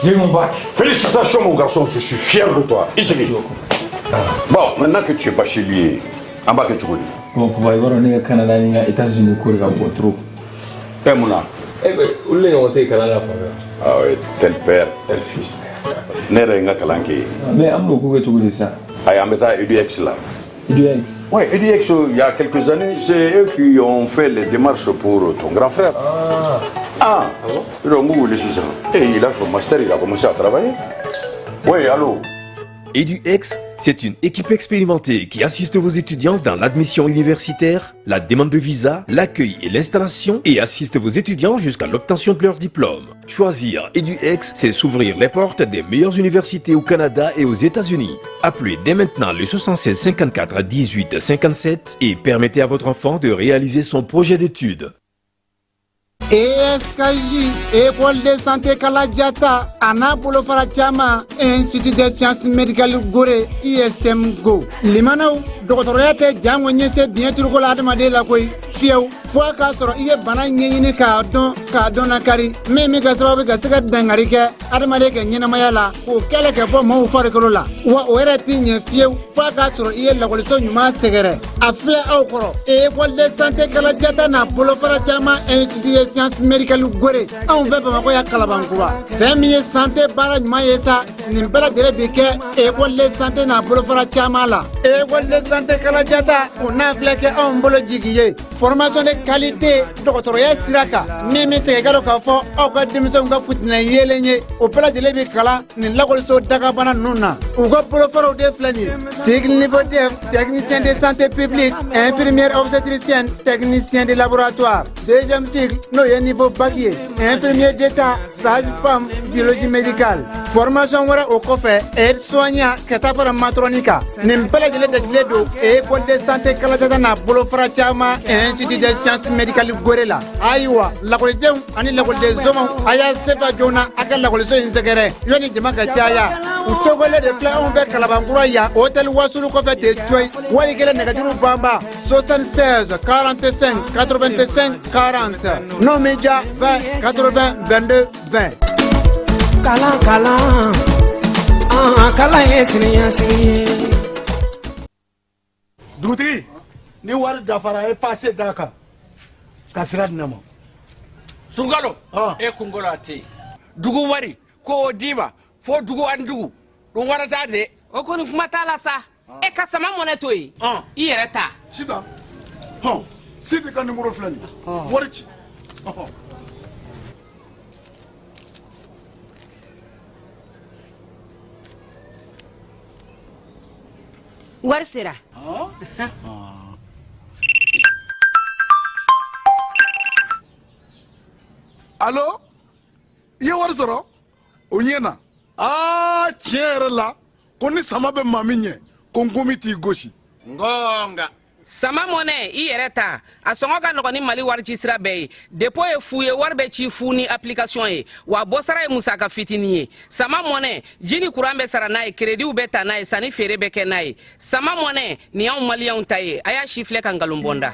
J'ai eu mon bac. Félicitations mon garçon, je suis fier de toi. I sigi. Bon, maintenant que tu es bachelier, an b'a kɛ cogo di? Bon, papa, i b'a dɔn ne ka Canada ni n ka États-Unis ko de ka bon trop. E mun na? Eh ben, olu de ɲɔgɔn tɛ yen kalan na fan fɛ. Ah oui, tel père, tel fils. Ne yɛrɛ ye n ka kalan kɛ yen. Mais an bɛn'o ko kɛ cogo di sisan? Ayi, an bɛ taa EDX la. EDX. Oui, EDX, il y a quelques années, c'est eux qui ont fait les démarches pour ton grand frère. Ah. Ah, Ah bon? Donc, où est sisan? Et il a son master, il a commencé à travailler. Oui, allô? EduX, c'est une équipe expérimentée qui assiste vos étudiants dans l'admission universitaire, la demande de visa, l'accueil et l'installation et assiste vos étudiants jusqu'à l'obtention de leur diplôme. Choisir EduX, c'est s'ouvrir les portes des meilleures universités au Canada et aux États-Unis. Appelez dès maintenant le 76 54 18 57 et permettez à votre enfant de réaliser son projet d'études. ESKJ, École de santé Kaladiata, a n'a bolofara caman, Institut des sciences médicales Gore, ISM Go. Limanaw, dɔgɔtɔrɔya tɛ jango ɲɛse biɲɛ turuko la adamaden la koyi fiyewu fo a k'a sɔrɔ i ye bana ɲɛɲini k'a dɔn k'a dɔn nakari min bɛ kɛ sababu ka se ka dankari kɛ adamaden ka ɲɛnamaya la k'o kɛlɛ ka bɔ maaw farikolo la wa o yɛrɛ tɛ ɲɛ fiyewu fo a k'a sɔrɔ i ye lakɔliso ɲuman sɛgɛrɛ a filɛ aw kɔrɔ école de santé Kaladiata n'a bolofara caman institut de sciences médicales Gore anw fɛ Bamakɔ yan Kalabankura fɛn min ye santé baara ɲuman ye sa nin bɛɛ lajɛlen bi kɛ école de santé n'a bolofara caman la école de santé Kaladiata o n'a filɛ kɛ anw bolo jigi ye formation de qualité dɔgɔtɔrɔya sira kan min bɛ segin ka dɔn k'a fɔ aw ka denmisɛnw ka futinɛ yeelen ye o bɛɛ lajɛlen bɛ kalan nin lakɔliso dagabana ninnu na u ka bolofaraw de filɛ nin ye cycle niveau DEF technicien de santé publique infirmière obstétricienne technicien de laboratoire deuxième cycle n'o ye niveau bac ye infirmier d'état sage-femme biologie médicale formation wɛrɛ o kɔfɛ aide soignant ka taa fara matron kan nin bɛɛ lajɛlen dasigilen don école de santé Kaladiata n'a bolofara caman institut des sciences médicales Gore la ayiwa lakɔlidenw ani lakɔliden somaw a y'a sefa joona a ka lakɔliso in sɛgɛrɛ yanni jama ka caya u tɔgɔlen de filɛ anw fɛ Kalabankura yan hôtel Wasulu kɔfɛ ten coyi wali kelen nɛgɛjuru banba 76 45 85 40 n'o m'i diya 20 80 22 20. Kalan kalan an kalan ye siniɲɛsigi ye. Dugutigi, ni wari dafara, e passe d'a kan ka sira di ne ma. Sunkalo, e kunkolo a tɛ yen dugu wari ko o d'i ma fo dugu ani dugu ɗum warata de. O kɔni kuma t'a la sa e ka sama mɔnɛ to yen i yɛrɛ ta. Sitan hɔn, Sidi ka nimoro filɛ nin ye, wari ci ɔhɔn. Wari sera. Alo, i ye wari sɔrɔ o ɲɛ na. Aa, tiɲɛ yɛrɛ la, ko ni sama bɛ maa min ɲɛ, ko nkomi t'i gosi. Ngonga. Sama mɔnɛ i yɛrɛ ta, a sɔngɔ ka nɔgɔn ni Mali wari ci sira bɛɛ ye. Dépôt ye fu ye, wari bɛ ci fu ni application ye, wa bɔsara ye musaka fitinin ye. Sama mɔnɛ, ji ni kuran bɛ sara n'a ye, créditw bɛ ta n'a ye, sanni feere bɛ kɛ n'a ye. Sama mɔnɛ nin y'anw maliyɛnw ta ye. A y'a si filɛ ka nkalon bɔ n da.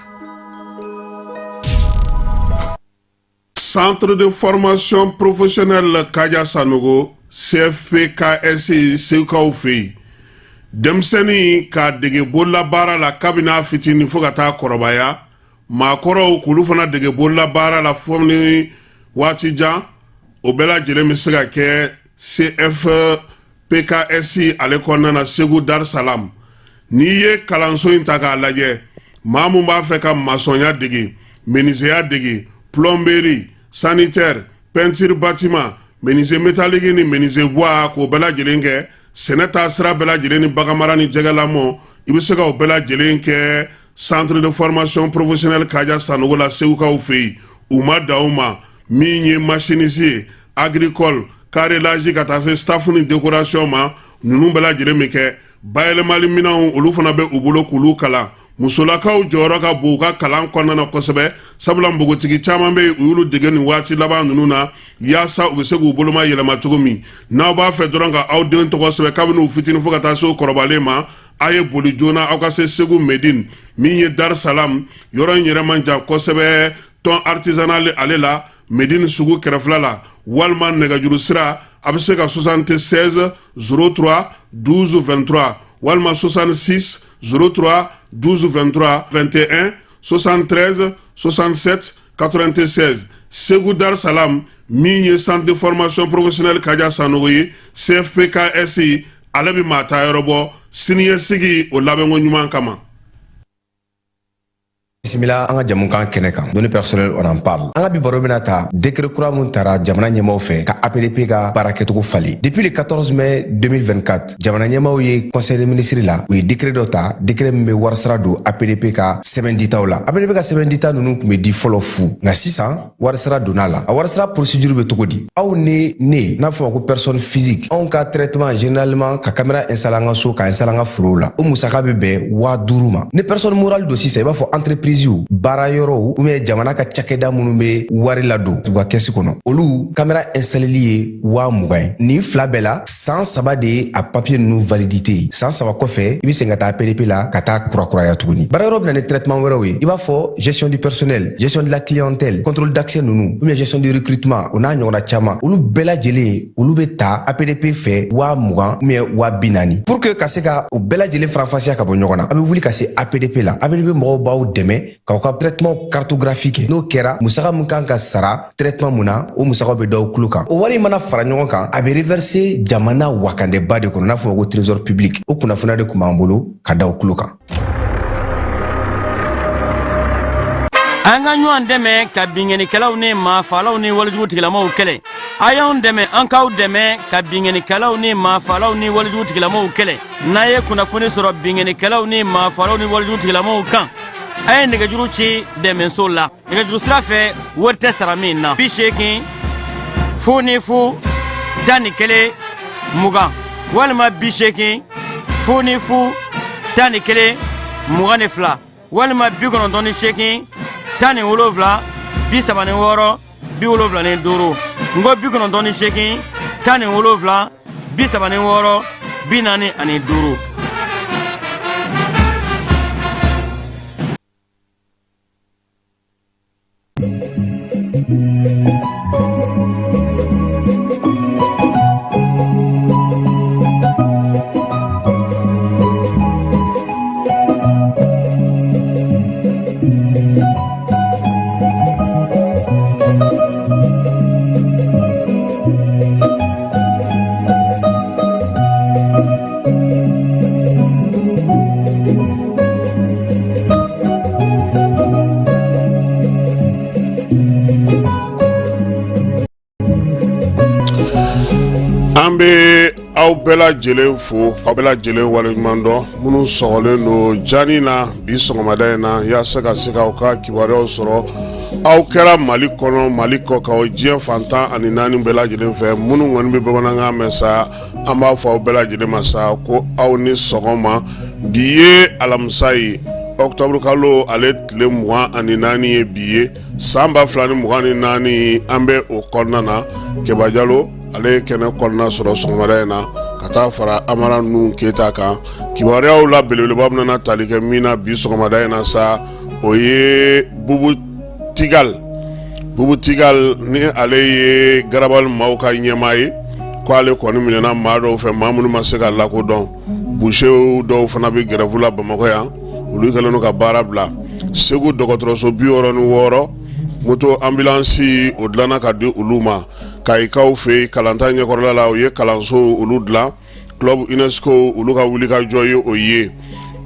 Centre de formation professionnelle Kaja Sanogo, CFPKS, Segukaw fɛ yen, denmisɛnnin k'a dege bololabaara la kabini a fitinin fo ka taa kɔrɔbaya, maakɔrɔw k'olu fana dege bololabaara la fo ni waati jan, o bɛɛ lajɛlen bɛ se ka kɛ CFPKS ale kɔnɔna na Segu Dar Salam. N'i ye kalanso in ta k'a lajɛ, maa mun b'a fɛ ka masɔnya dege, menuisier dege, plomberie, sanitaire, peinture bâtiment, menuisier métallique ni menuisier bois, k'o bɛɛ lajɛlen kɛ, sɛnɛ taa sira bɛɛ lajɛlen ni baganmara ni jɛgɛlamɔ, i bɛ se ka o bɛɛ lajɛlen kɛ centre de formation professionnelle Kaja Sanogo la Segukaw fɛ yen. U ma dan o ma, min ye machiniste ye, agricole, carrelage, ka taa se staff ni décoration ma, ninnu bɛɛ lajɛlen bɛ kɛ. Bayɛlɛmali minɛnw, olu fana bɛ u bolo k'olu kalan. Musolakaw jɔyɔrɔ ka bon u ka kalan kɔnɔna na kosɛbɛ, sabula npogotigi caman bɛ yen, u y'olu dege nin waati laban ninnu na yaasa u bɛ se k'u boloma yɛlɛma cogo min. N'aw b'a fɛ dɔrɔn ka aw den tɔgɔ sɛbɛn kabini u fitinin fo ka taa se u kɔrɔbalen ma, a ye boli joona aw ka se Segu Medine, min ye Dar Salam yɔrɔ in yɛrɛ man jan kosɛbɛ, tɔn artisanal ale la, Medine sugu kɛrɛfɛla la, walima nɛgɛjuru sira a bɛ se ka 76 03 12 23 walima 66 03 12 23 21 73 67 96 Segu Dar Salam min ye centre de formation professionnelle Kaja Sanogo ye CFPKS ale bɛ maa ta yɔrɔ bɔ siniɲɛsigi o labɛnko ɲuman kama. Bisimila an ka jamukan kɛnɛ kan, données personnelles, on en parle. An ka bi baro bɛna ta décret kura mun tara jamana ɲɛmaw fɛ ka APDP ka baara kɛcogo falen. Depuis le 14 mai 2024, jamana ɲɛmaw ye conseil des ministres la, u ye décret dɔ ta, décret min bɛ warisara don APDP ka sɛbɛn ditaw la. APDP ka sɛbɛn dita ninnu tun bɛ di fɔlɔ fu, nka sisan warisara donna la. A warisara procédure bɛ cogo di? Aw ni ne n'a fɔ ma ko personne physique, anw ka traitement, généralement ka caméra installer an ka so, ka installer an ka forow la, o musaka bɛ bɛn 5000 ma. Ni personne morale don sisan, i b'a fɔ entreprise, baara yɔrɔw ou bien jamana ka cakɛda minnu bɛ wari ladon u ka kɛsi kɔnɔ, olu caméra installeli ye 20 000 ye. Nin fila bɛɛ la, san 3 de ye a papier ninnu validité ye. San 3 kɔfɛ, i bɛ segin ka taa APDP la ka taa kurakuraya tuguni. Baara yɔrɔ bɛ na ni traitement wɛrɛw ye, i b'a fɔ gestion du personnel, gestion de la clientèle, contrôle d'accès ninnu ou bien gestion du recrutement, o n'a ɲɔgɔnna caman, olu bɛɛ lajɛlen, olu bɛ ta APDP fɛ 20 000 ou bien 40 000. Pour que ka se ka o bɛɛ lajɛlen faranfasiya ka bɔ ɲɔgɔn na, a bɛ wuli ka se APDP la. APDP mɔgɔw b'aw dɛmɛ k'aw ka traitement cartographie kɛ. N'o kɛra, musaka min kan ka sara traitement mun na, o musakaw bɛ d'aw tulo kan. O wari mana fara ɲɔgɔn kan, a bɛ reverser jamana wakandeba de kɔnɔ, n'a fɔ ma ko trésor public. O kunnafoniya de tun b'an bolo ka da aw tulo kan. An ka ɲɔgɔn dɛmɛ ka binkannikɛlaw ni maafalaw ni walejugu tigilamaw kɛlɛ. A y'anw dɛmɛ, an k'aw dɛmɛ ka binkannikɛlaw ni maafalaw ni walejugu tigilamaw kɛlɛ. N'a ye kunnafoni sɔrɔ binkannikɛlaw ni maafalaw ni walejugu tigilamaw kan, a ye nɛgɛjuru ci dɛmɛso la nɛgɛjuru sira fɛ, wari tɛ sara min na: 80 00 11 20 walima 80 00 11 22 walima 98 17 36 75. N ko 98 17 36 45. An bɛ aw bɛɛ lajɛlen fo, aw bɛɛ lajɛlen waleɲuman dɔn, minnu sɔgɔlen don jani na bi sɔgɔmada in na yaasa ka se k'aw ka kibaruyaw sɔrɔ. Aw kɛra Mali kɔnɔ, Mali kɔkan, diɲɛ fan 14 bɛɛ lajɛlen fɛ, minnu kɔni bɛ bamanankan mɛn sa, an b'a fɔ aw bɛɛ lajɛlen ma sa ko aw ni sɔgɔma. Bi ye alamisa ye, octobre kalo ale tile 24 ye bi ye, san 2024, an bɛ o kɔnɔna na. Keba Jalo ale ye kɛnɛ kɔnɔna sɔrɔ sɔgɔmada in na ka taa fara Amara Nuhun Keyita kan. Kibaruyaw la belebeleba bɛna tali kɛ min na bi sɔgɔmada in na sa, o ye Bubu Tigal. Bubu Tigal ni ale ye garabali maaw ka ɲɛmaa ye, ko ale kɔni minɛna maa dɔw fɛ, maa minnu ma se ka lakodɔn. Busew dɔw fana bɛ gɛrɛfu la Bamakɔ yan, olu kɛlen don ka baara bila. Segu dɔgɔtɔrɔso 66, moto ambulance o dilanna ka di olu ma. Kayikaw fɛ yen, kalanta ɲɛkɔrɔla la, u ye kalanso olu dilan. Club UNESCO olu ka wulikajɔ ye o ye.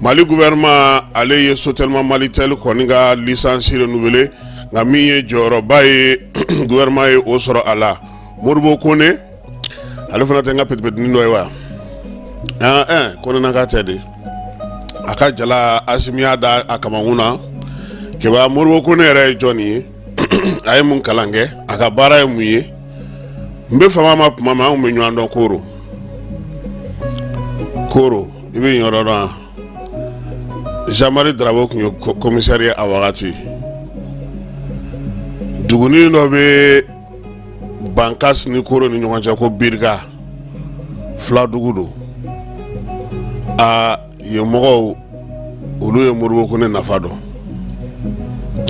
Mali gouvernement ale ye Sotelma Malitel kɔni ka licence renouveler, nka min ye jɔyɔrɔba ye, gouvernement ye o sɔrɔ a la. Modibo Kone ale fana tɛ n ka petipetinin dɔ ye wa? Kone n'a ka tɛ de, a ka jala Asimi y'a da a kamankun na. Keba, Modibo Kone yɛrɛ ye jɔnni ye? A ye mun kalan kɛ? A ka baara ye mun ye? N bɛ fama ma tuma min, anw bɛ ɲɔgɔn dɔn Koro. Koro, i bɛ yɔrɔ dɔn wa? Jean-Marie Drabo tun ye commissaire ye a wagati. Dugunin dɔ bɛ Bankas ni Koro ni ɲɔgɔn cɛ ko Birika, filadugu don. Aa, yen mɔgɔw olu ye Modibo Kone nafa dɔn,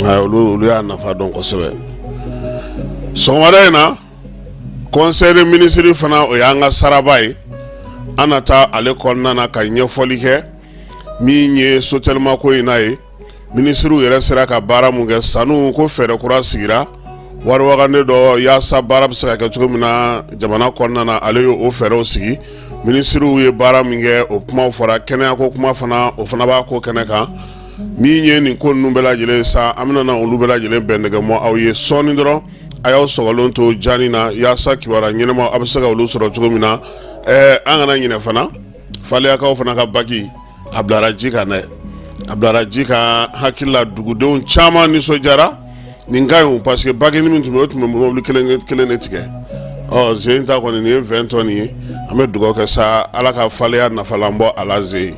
olu y'a nafa dɔn kosɛbɛ. Sɔgɔmada in na, Conseil des ministres fana, o y'an ka saraba ye. An na taa ale kɔnɔna na ka ɲɛfɔli kɛ min ye sotelima ko in n'a ye. Minisiriw yɛrɛ sera ka baara mun kɛ, sanu ko fɛɛrɛ kura sigira, wari wagande dɔ yaasa baara bɛ se ka kɛ cogo min na jamana kɔnɔna na, ale ye o fɛɛrɛw sigi. Minisiriw ye baara min kɛ, o kumaw fɔra. Kɛnɛyako kuma fana, o fana b'a ko kɛnɛ kan. Min ye nin ko ninnu bɛɛ lajɛlen sa, an bɛna na olu bɛɛ lajɛlen bɛndɛgɛ mɔ aw ye sɔɔni dɔrɔn. A y'aw sɔgɔlen to jani na yaasa kibaruya ɲɛnama a bɛ se ka olu sɔrɔ cogo min na. An kana ɲinɛ fana, Faleyakaw fana ka baki a bilara ji kan dɛ, a bilara ji kan. Hakili la, dugudenw caman nisɔndiyara. Nin ka ɲi parce que bakini min tun bɛ, o tun bɛ mobili kelen kelen de tigɛ. Ɔ zen ta kɔni, nin ye 20 tonnes ye. An bɛ dugawu kɛ sa, Ala ka Faleya nafalan bɔ a la zen.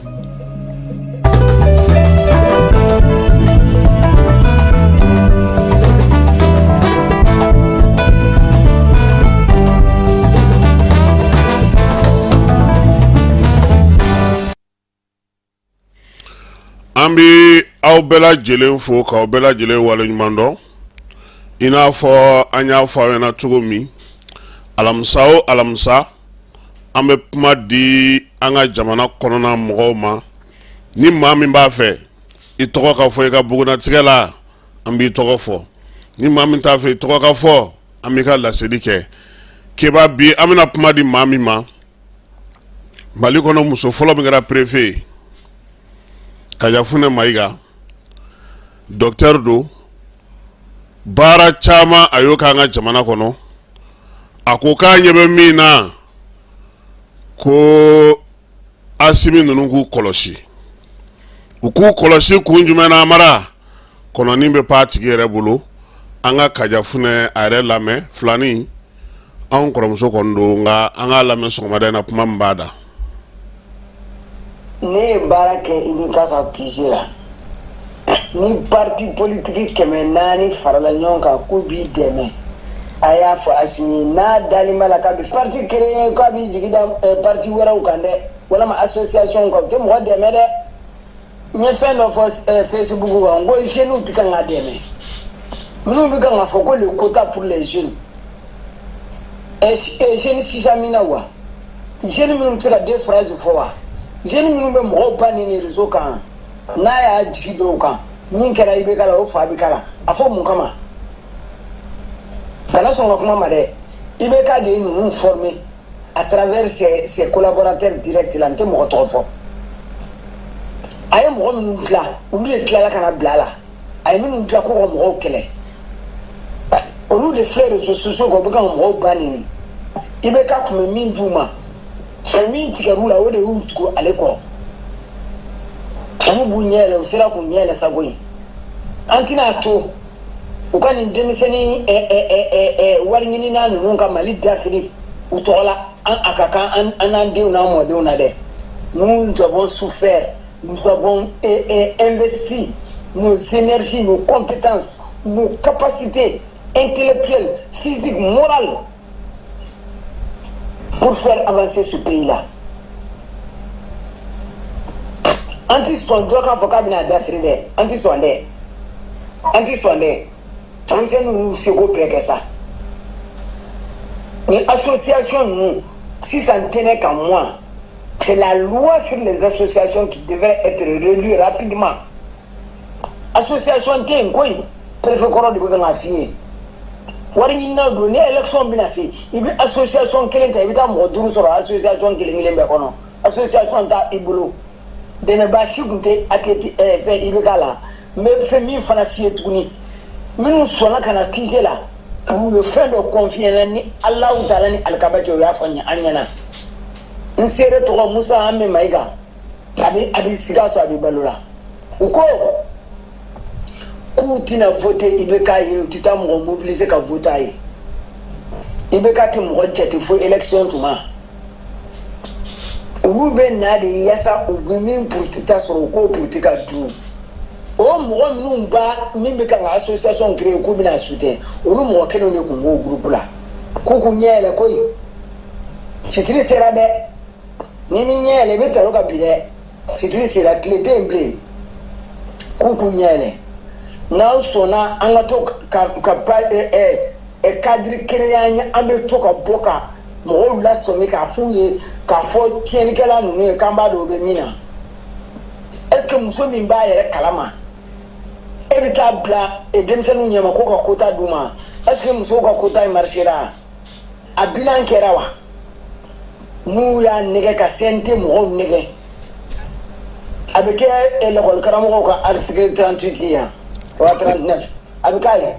An bɛ aw bɛɛ lajɛlen fo k'aw bɛɛ lajɛlen waleɲuman dɔn. I n'a fɔ an y'a fɔ aw ɲɛna cogo min, alamisa o alamisa, an bɛ kuma di an ka jamana kɔnɔna mɔgɔw ma. Ni maa min b'a fɛ i tɔgɔ ka fɔ i ka bugunatigɛ la, an b'i tɔgɔ fɔ. Ni maa min t'a fɛ i tɔgɔ ka fɔ, an b'i ka laseli kɛ. Keba, bi an bɛna kuma di maa min ma, Mali kɔnɔ muso fɔlɔ min kɛra préfet ye, Kaja Funɛ Mayiga, docteur don. Baara caman a y'o k'an ka jamana kɔnɔ. A ko k'a ɲɛ bɛ min na, ko Asimi ninnu k'u kɔlɔsi, u k'u kɔlɔsi kun jumɛn na? Mara kɔnɔnin bɛ pan a tigi yɛrɛ bolo. An ka Kaja Funɛ a yɛrɛ lamɛn. Filanin, anw kɔrɔmuso kɔni don, nka an k'a lamɛn sɔgɔmada in na, kuma min b'a da. Ne ye baara kɛ IBK ka QG la. Ni parti politique 400 farala ɲɔgɔn kan k'u b'i dɛmɛ, a y'a fɔ Asimi ye, n'a dalen b'a la k'a bɛ parti créer, k'a b'i jigi da parti wɛrɛw kan dɛ, walama association kan, u tɛ mɔgɔ dɛmɛ dɛ. N ye fɛn dɔ fɔ Facebook kan, n ko jeunes tɛ kan ka dɛmɛ. Minnu bɛ kan ka fɔ ko le quota pour les jeunes, jeunes sisan min na wa, jeunes minnu tɛ se ka deux phrases fɔ wa, jeunes minnu bɛ mɔgɔw ba neni réseau kan, n'a y'a jigi dɔw kan, min kɛra IBK la, o fa bɛ k'a la. A fɔ mun kama? Kana sɔn ka kuma ma dɛ. IBK de ye ninnu former à travers ses collaborateurs directs la. N tɛ mɔgɔ tɔgɔ fɔ. A ye mɔgɔ minnu dilan, olu de tilala ka na bila a la. A ye minnu dilan ko ka mɔgɔw kɛlɛ, olu de filɛ réseaux sociaux kan, u bɛ ka mɔgɔw ba neni. IBK tun bɛ min d'u ma, o min tigɛr'u la, o de y'u tugu ale kɔrɔ. Olu b'u ɲɛ yɛlɛ, u sera k'u ɲɛ yɛlɛ sago ye. An tɛna to u ka nin denmisɛnnin wari ɲinina ninnu ka Mali dafiri u tɔgɔ la. An a ka kan an n'an denw n'an mɔdenw na dɛ. Nous avons souffert, nous avons investi nos énergies, nos compétences, nos capacités intellectuelles, physiques, morales pour faire avancer ce pays-là. An ti sɔn dɔ k'a fɔ k'a bɛna dafiri dɛ. An ti sɔn dɛ, an ti sɔn dɛ. Denmisɛnninw y'u seko bɛɛ kɛ sa. Ni association ninnu sisan tɛnɛ kan, moi, c'est la loi sur les associations qui devrait être relue rapidement. Association tɛ yen koyi. Préfet kɔrɔ de bɛ kan k'a f'i ye. Wari ɲininaw don. Ni élection bɛna se, i bɛ association kelen ta, i bɛ taa mɔgɔ duuru sɔrɔ association kelen kelen bɛɛ kɔnɔ. Association ta i bolo, dɛmɛbaa si tun tɛ ATT fɛn IBK la. N bɛ fɛn min fana f'i ye tuguni, minnu sɔnna ka na QG la, u ye fɛn dɔ confier na ni Alahu taala ni alikaba cɛ. U y'a fɔ an ɲɛna. N seere tɔgɔ Musa Ame Mayiga, a bɛ Sikaso, a bɛ balo la. U ko k'u tɛna voter IBK ye, u tɛ taa mɔgɔ mobiliser ka voter a ye. IBK tɛ mɔgɔ jate fo élection tuma. Olu bɛ na de yaasa u bɛ min puruti ta sɔrɔ, u k'o puruti ka dun. O mɔgɔ minnu ba min bɛ kan ka association créer k'u bɛna soutien, olu mɔgɔ kelenw de tun b'o groupe la. K'u k'u ɲɛ yɛlɛ koyi, fitiri sera dɛ. Ni min ɲɛ yɛlɛ, i bɛ taro ka bi dɛ. Fitiri sera, tile tɛ yen bilen. K'u k'u ɲɛ yɛlɛ. N'aw sɔnna, an ka to ka Cadre créer an ye, an bɛ to ka bɔ ka mɔgɔw lasɔmi k'a f'u ye, k'a fɔ tiɲɛnikɛla ninnu ye k'an b'a dɔn u bɛ min na. Est ce que muso min b'a yɛrɛ kalama, e bɛ taa bila denmisɛnninw ɲɛma ko ka quota d'u ma? Est ce que musow ka quota in marchera? A bilan kɛra wa? N'u y'a nɛgɛ ka CNT mɔgɔw nɛgɛ, a bɛ kɛ lakɔli karamɔgɔw ka article 38 ye yan wa 39, a bɛ k'a ye.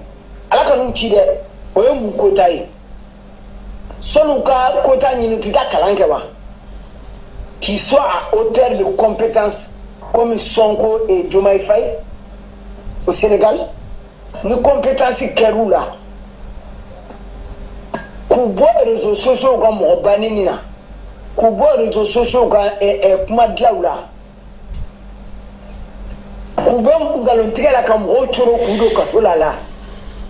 Ala ka n'u ci dɛ, o ye mun quota ye? Sɔnni ka quota ɲini, u tɛ taa kalan kɛ wa? Qui soit à hauteur de compétences comme Sonko et Diomaye Faye au Sénégal. Ni compétence kɛr'u la, k'u bɔ réseaux sociaux kan mɔgɔ banni na, k'u bɔ réseaux sociaux kan kuma dilanw la, k'u bɔ nkalontigɛ la ka mɔgɔw coro k'u don kaso la la,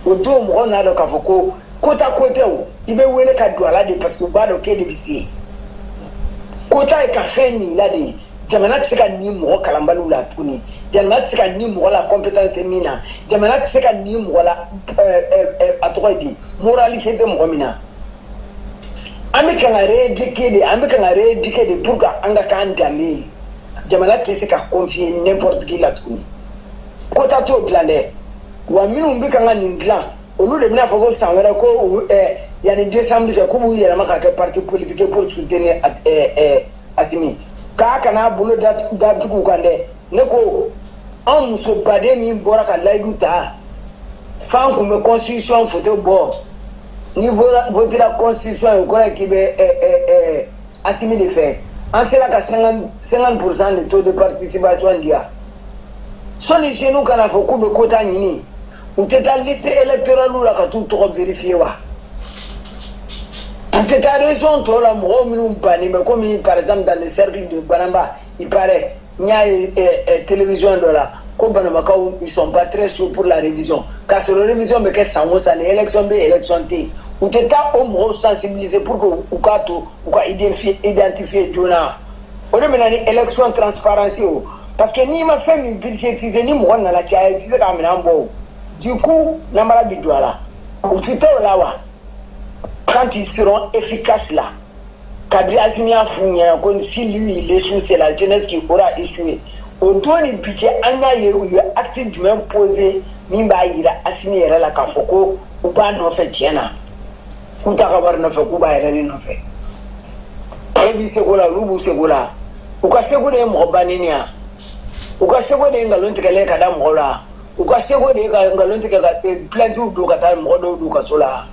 o don mɔgɔw n'a dɔn k'a fɔ ko quota ko tɛ. O i bɛ wele ka don a la de, parce que u b'a dɔn k'e de bɛ se. Quota ye ka fɛn nin la de. Jamana tɛ se ka nin mɔgɔ kalanbaliw la tuguni, jamana tɛ se ka nin mɔgɔ la compétence tɛ min na, jamana tɛ se ka nin mɔgɔ la, a tɔgɔ ye di, moralité tɛ mɔgɔ min na. An bɛ kan ka rééduquer de, an bɛ kan ka rééduquer de pour que an ka k'an danbe ye. Jamana tɛ se ka confier n'importe qui la tuguni. Quota t'o dilan dɛ. Wa minnu bɛ kan ka nin dilan, olu de bɛna fɔ ko san wɛrɛ ko yanni décembre cɛ, k'u b'u yɛlɛma ka kɛ parti politique pour soutenir Assimi, k'a kana bolo datugu kan dɛ. Ne ko anw musobaden min bɔra ka layidu ta f'an kun bɛ constitution photo bɔ, ni votera constitution ye, o kɔrɔ ye k'i bɛ Assimi de fɛ. An sera ka 50% de taux de participation di yan. Sɔnni jeunes kana fɔ k'u bɛ quota ɲini, u tɛ taa liste électorale la ka t'u tɔgɔ vérifier wa? U tɛ taa région tɔw la, mɔgɔw minnu bannen bɛ, komi par exemple dans le cercle de Banamba, il paraît, n y'a ye télévision dɔ la ko Banambakaw, ils sont pas très chauds pour la révision, k'a sɔrɔ révision bɛ kɛ san o san, ni élection bɛ, élection tɛ yen. U tɛ taa o mɔgɔw sensibiliser pour que u k'a to u ka identifier joona? O de bɛ na ni élection transparence o, parce que n'i ma fɛn min budgétiser, ni mɔgɔ nana caya, i tɛ se k'a minɛn bɔ. O du coup, namara bi don a la. U tɛ taa o la wa? Quand ils seront efficaces là, kabini Assimi y'a f'u ɲɛna ko si lui il échoue, c'est la jeunesse qui aura échoué, o don ni bi cɛ, an y'a ye u ye acte jumɛn posé min b'a yira Assimi yɛrɛ la k'a fɔ ko u b'a nɔfɛ tiɲɛ na, k'u t'a ka wari nɔfɛ, k'u b'a yɛrɛ de nɔfɛ? E b'i seko la, olu b'u seko la. U ka seko de ye mɔgɔ banni ya, u ka seko de ye nkalon tigɛlen ka da mɔgɔw la, u ka seko de ye ka nkalon tigɛ ka plaintes don ka taa mɔgɔ dɔw don kaso la.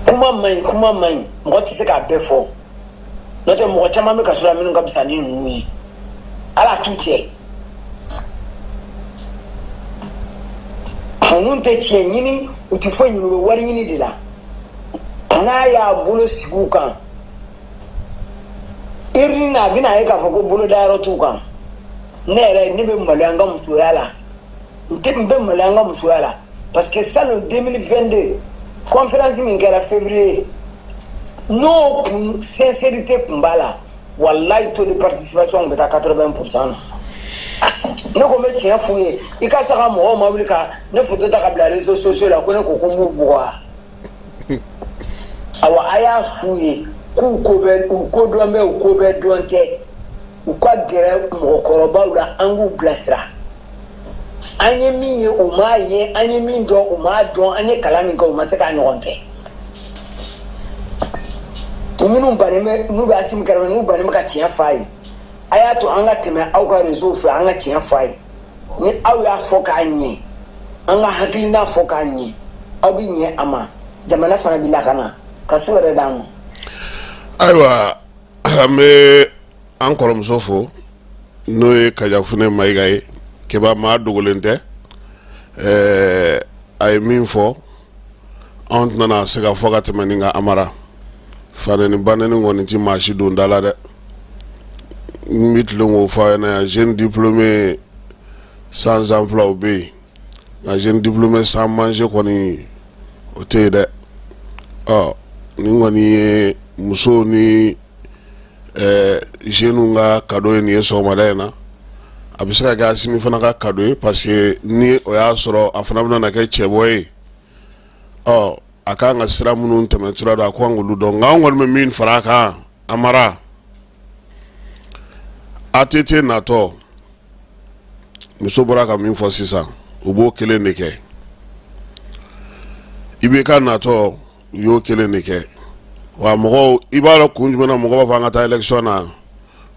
Kuma man ɲi, kuma man ɲi, mɔgɔ tɛ se k'a bɛɛ fɔ, n'o tɛ mɔgɔ caman bɛ kaso la minnu ka fisa ni ninnu ye. Ala t'u cɛ, ninnu tɛ tiɲɛ ɲini, u tɛ foyi ɲini, u bɛ wari ɲini de la. N'a y'a bolo sigi u kan irini na, a bɛna ye k'a fɔ ko bolodayɔrɔ t'u kan. Ne yɛrɛ, ne bɛ maloya n ka musoya la, n tɛ n bɛ maloya n ka musoya la, parce que salon 2022 conférence min kɛra février, n'o kun sincérité kun b'a la, walayi taux de participation bɛ taa 80% na. Ne ko n bɛ tiɲɛ f'u ye, i ka sa ka mɔgɔw ma wuli ka ne photo ta ka bila réseaux sociaux la ko ne ko ko n b'u bugɔ wa? Awa, a y'a f'u ye k'u ko bɛ u ko dɔn bɛ, u ko bɛ dɔn tɛ, u ka gɛrɛ mɔgɔkɔrɔbaw la, an k'u bilasira. An ye min ye, u m'a ye, an ye min dɔn, u m'a dɔn, an ye kalan min kɛ, u ma se k'a ɲɔgɔn kɛ. Minnu bannen bɛ, n'u bɛ Assimi kɛrɛfɛ, n'u bannen bɛ ka tiɲɛ f'a ye, a y'a to an ka tɛmɛ aw ka réseau fɛ, an ka tiɲɛ f'a ye. Ni aw y'a fɔ k'a ɲɛ, an ka hakilina fɔ k'a ɲɛ, aw bɛ ɲɛ a ma, jamana fana bɛ lakana ka so yɛrɛ d'an ma. Ayiwa, an bɛ an kɔrɔmuso fo, n'o ye Kajafunɛ Mayiga ye. Keba maa dogolen tɛ, a ye min fɔ, anw tɛna se ka fɔ ka tɛmɛ nin kan. Amara fanɛni banɛni kɔni ti maa si don da la dɛ. N bɛ tilen k'o fɔ a ɲɛna yan, jeune diplômé sans emploi o bɛ yen, nka jeune diplômé sans manger kɔni o tɛ yen dɛ. Ɔ nin kɔni ye musow ni jeunes ka cadeau ye nin ye sɔgɔmada in na. A bɛ se ka kɛ Asimi fana ka cadeau ye, parce que ni o y'a sɔrɔ a fana bɛna kɛ cɛbɔ ye, ɔ a kan ka sira minnu tɛmɛ sira dɔn, a ko an k'olu dɔn. Nka an kɔni bɛ min fara a kan, Amara, ATT natɔ, muso bɔra ka min fɔ sisan, u b'o kelen de kɛ. IBK natɔ, u y'o kelen de kɛ. Wa mɔgɔw, i b'a dɔn kun jumɛn na mɔgɔ b'a fɔ an ka taa élection na?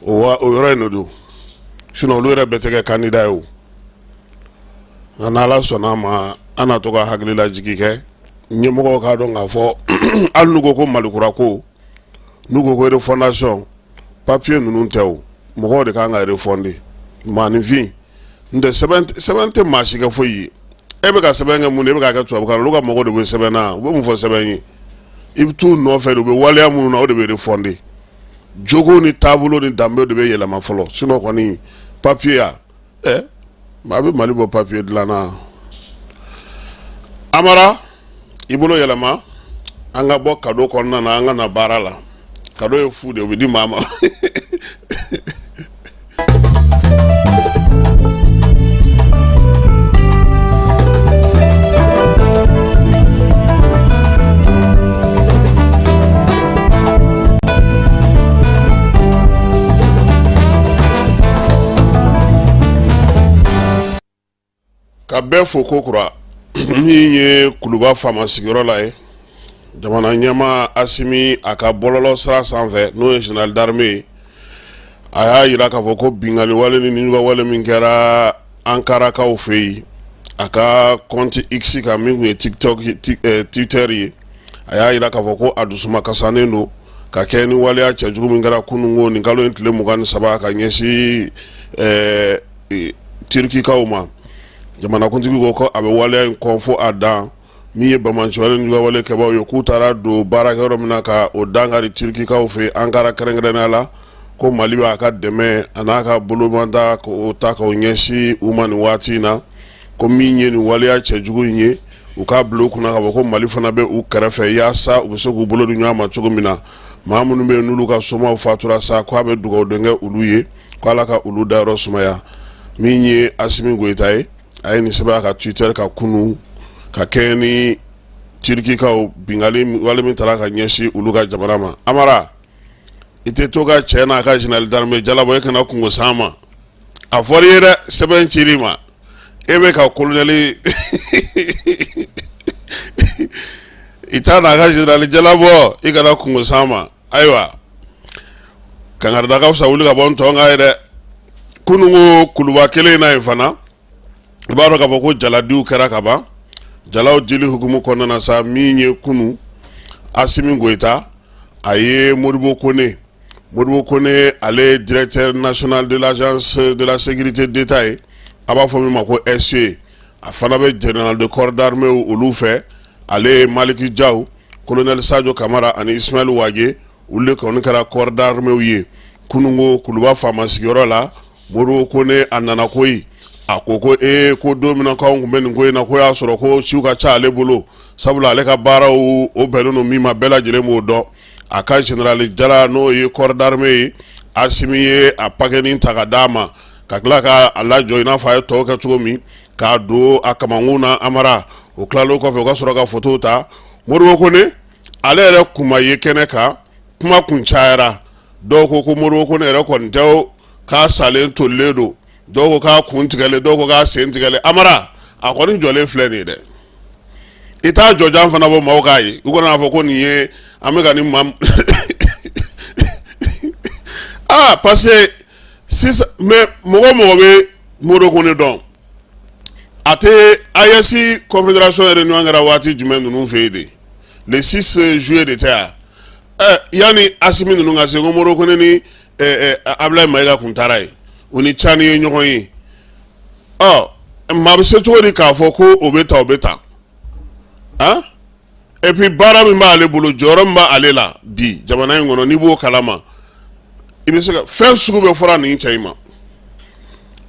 O wa, o yɔrɔ in de don. Sinon olu yɛrɛ bɛɛ tɛ kɛ candidat ye o. Nka n'Ala sɔnna a ma, an na to ka hakililajigi kɛ ɲɛmɔgɔw k'a dɔn k'a fɔ hali n'u ko ko Malikura ko, n'u ko ko refondation, papier ninnu tɛ o, mɔgɔw de kan ka refonder. Maaninfin n tɛ sɛbɛn tɛ maa si kɛ foyi ye. E bɛ ka sɛbɛn kɛ mun de? E bɛ k'a kɛ tubabukan na, olu ka mɔgɔw de bɛ sɛbɛn na, u bɛ mun fɔ sɛbɛn ye? I bɛ t'u nɔfɛ de, u bɛ waleya minnu na, o de bɛ refonder. Jogo ni taabolo ni danbe de bɛ yɛlɛma fɔlɔ. Sinon kɔni papier ya, ɛ maa bɛ Mali bɔ papier dilanna. Amara, i bolo yɛlɛma, an ka bɔ cadeau kɔnɔna na, an ka na baara la. Cadeau ye fu de, o bɛ di maa ma. Ka bɛɛ fo kokura. Min ye Kuluba faama sigiyɔrɔ la ye, jamana ɲɛmaa Asimi, a ka bɔlɔlɔ sira sanfɛ, n'o ye général d'armée ye, a y'a jira k'a fɔ ko binkanni wale ni nijuguya wale min kɛra Ankarakaw fɛ yen, a ka compte X kan, min tun ye TikTok, Twitter ye, a y'a jira k'a fɔ ko a dusuma kasanen don ka kɛ ni waleya cɛjugu min kɛra kununko nin kalo in tile 23 ka ɲɛsin Turikikaw ma. Jamanakuntigi ko ko a bɛ waleya in kɔn fo a dan. Min ye banbaanciwale ni juguya kɛbaaw ye, k'u taara don baarakɛyɔrɔ min na ka o dankari Turikikaw fɛ Ankara kɛrɛnkɛrɛnnenya la, ko Mali b'a ka dɛmɛ a n'a ka bolomada k'o ta k'o ɲɛsin u ma nin waati in na. Ko min ye nin waleya cɛjugu in ye, u k'a bila u kunna k'a fɔ ko Mali fana bɛ u kɛrɛfɛ yaasa u bɛ se k'u bolo di ɲɔgɔn ma cogo min na. Maa minnu bɛ yen n'olu ka somaw fatura sa, k'a bɛ dugawu don kɛ olu ye, ko Ala ka olu dayɔrɔ sumaya. Min ye Asimi Goyita ye, a ye nin sɛbɛn a ka Twitter kan kunun ka kɛɲɛ ni Turikikaw binkanni wale min taara ka ɲɛsin olu ka jamana ma. Amara, i tɛ to ka cɛ n'a ka général d'armée jalabɔ, e kana kungo s'an ma. A fɔra i ye dɛ, sɛbɛn cir'i ma, e bɛ ka colonel i t'a n'a ka général jalabɔ, i kana kungo s'an ma. Ayiwa, kankarida ka fisa wuli ka bɔ ntɔn kan ye dɛ. Kununko Kuluba kelen in na yen fana, i b'a dɔn k'a fɔ ko jaladiw kɛra ka ban. Jalaw dili hukumu kɔnɔna na sa, min ye kunu Asimi Goyita, a ye Modibo Kone, Modibo Kone, ale ye directeur national de l'agence de la sécurité d'État ye, a b'a fɔ min ma ko SE, a fana bɛ général de corps d'armée olu fɛ. Ale ye Maliki Jaw, colonel Sadio Kamara ani Ismaël Wague, olu de kɔni kɛra corps d'armée ye kununko Kuluba faama sigiyɔrɔ la. Modibo Kone, a nana koyi, a ko ko ee, ko don min na k'anw tun bɛ nin ko in na, ko y'a sɔrɔ ko ciw ka ca ale bolo, sabula ale ka baaraw o bɛnnen don min ma, bɛɛ lajɛlen b'o dɔn. A ka général jala, n'o ye corps d'armée ye, Asimi ye a pakɛnin ta ka d'a ma, ka tila k'a lajɔ i n'a fɔ a ye tɔw kɛ cogo min, k'a don a kamankun na. Amara, o tilalen kɔfɛ, u ka sɔrɔ ka fotow ta. Modibo Kone, ale yɛrɛ kun ma ye kɛnɛ kan, kuma kun cayara. Dɔw ko ko Modibo Kone yɛrɛ kɔni tɛ o, k'a salen tolilen don, dɔw ko k'a kun tigɛlen, dɔw ko k'a sen tigɛlen. Amara, a kɔni jɔlen filɛ nin ye dɛ. I t'a jɔjan fana bɔ maaw k'a ye, u kana fɔ ko nin ye an bɛ ka nin maa aa, parce que sisan mais mɔgɔ mɔgɔ bɛ Modibo Kone dɔn, a tɛ AES confédération yɛrɛ ɲɔgɔn kɛra waati jumɛn ninnu fɛ yen de, le 6 juillet de tɛ yan? Ɛ, yanni Asimi ninnu ka se, ko Modibo Kone ni Ablaye Mayiga kun taara yen, u ni Cani ye ɲɔgɔn ye. Ɔ, maa bɛ se cogo di k'a fɔ ko o bɛ ta, o bɛ ta? Han, et puis baara min b'ale bolo, jɔyɔrɔ min b'ale la bi jamana in kɔnɔ, n'i b'o kalama, i bɛ se ka fɛn sugu bɛɛ fɔra nin cɛ in ma,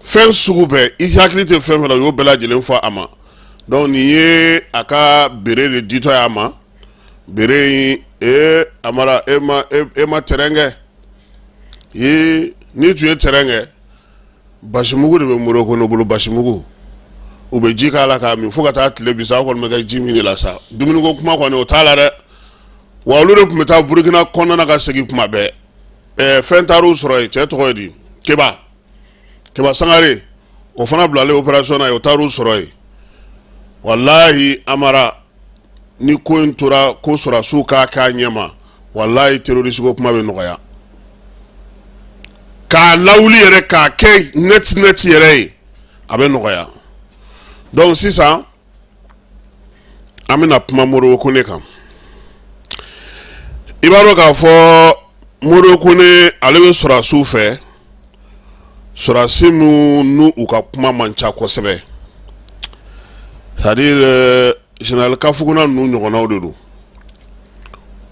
fɛn sugu bɛɛ, i hakili tɛ fɛn fɛn na, u y'o bɛɛ lajɛlen fɔ a ma. Donc nin ye a ka bere de ditɔ ye a ma. Bere in, ee Amara, e ma terrain kɛ. Ee, n'i tun ye terrain kɛ. Basimugu de bɛ Modibo Kone bolo, basimugu. U bɛ ji k'a la k'a min fo ka taa tile bin sa, aw kɔni bɛ kɛ ji min de la sa. Dumuniko kuma kɔni o t'a la dɛ. Wa olu de tun bɛ taa Burukina kɔnɔna na ka segin kuma bɛɛ. Ɛɛ fɛn taar'u sɔrɔ yen, cɛ tɔgɔ ye di? Keba. Keba Sangare, o fana bilalen opération na yen, o taar'u sɔrɔ yen. Walahi Amara, ni ko in tora ko sɔrɔdasiw k'a k'a ɲɛ ma, walahi terroriste ko kuma bɛ nɔgɔya. K'a lawuli yɛrɛ k'a kɛ net net yɛrɛ ye, a bɛ nɔgɔya. Donc sisan an bɛna kuma Modibo Kone kan. I b'a dɔn k'a fɔ Modibo Kone, ale bɛ sɔrɔdasiw fɛ, sɔrɔdasi minnu n'u u ka kuma man ca kosɛbɛ, c'est à dire général Kafuguna ninnu ɲɔgɔnnaw de don.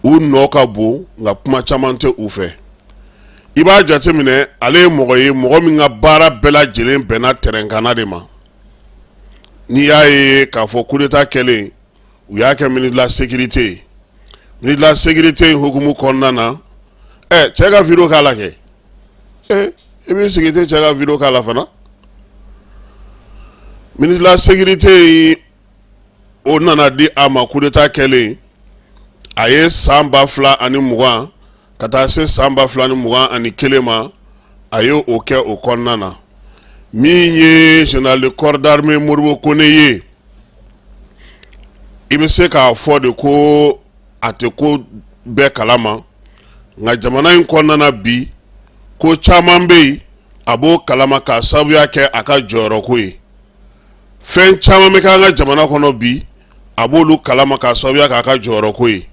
U nɔ ka bon, nka kuma caman tɛ u fɛ. I b'a jateminɛ, ale ye mɔgɔ ye, mɔgɔ min ka baara bɛɛ lajɛlen bɛnna tɛrɛnkanna de ma. N'i y'a ye k'a fɔ coup d'état kɛlen, u y'a kɛ ministre de la sécurité ye. Ministre de la sécurité in hukumu kɔnɔna na, ɛ cɛ ka vidéo k'a la kɛ, ɛ i b'i sigi tɛ cɛ ka vidéo k'a la fana. Ministre de la sécurité in, o nana di a ma coup d'état kɛlen. A ye san 2020 ka taa se san 2021 ma, a ye o kɛ o kɔnɔna na. Min ye général de corps d'armée Modibo Kone ye, i bɛ se k'a fɔ de ko a tɛ ko bɛɛ kalama, nka jamana in kɔnɔna na bi, ko caman bɛ yen a b'o kalama k'a sababuya kɛ a ka jɔyɔrɔko ye. Fɛn caman bɛ kɛ an ka jamana kɔnɔ bi, a b'olu kalama k'a sababuya k'a ka jɔyɔrɔko ye.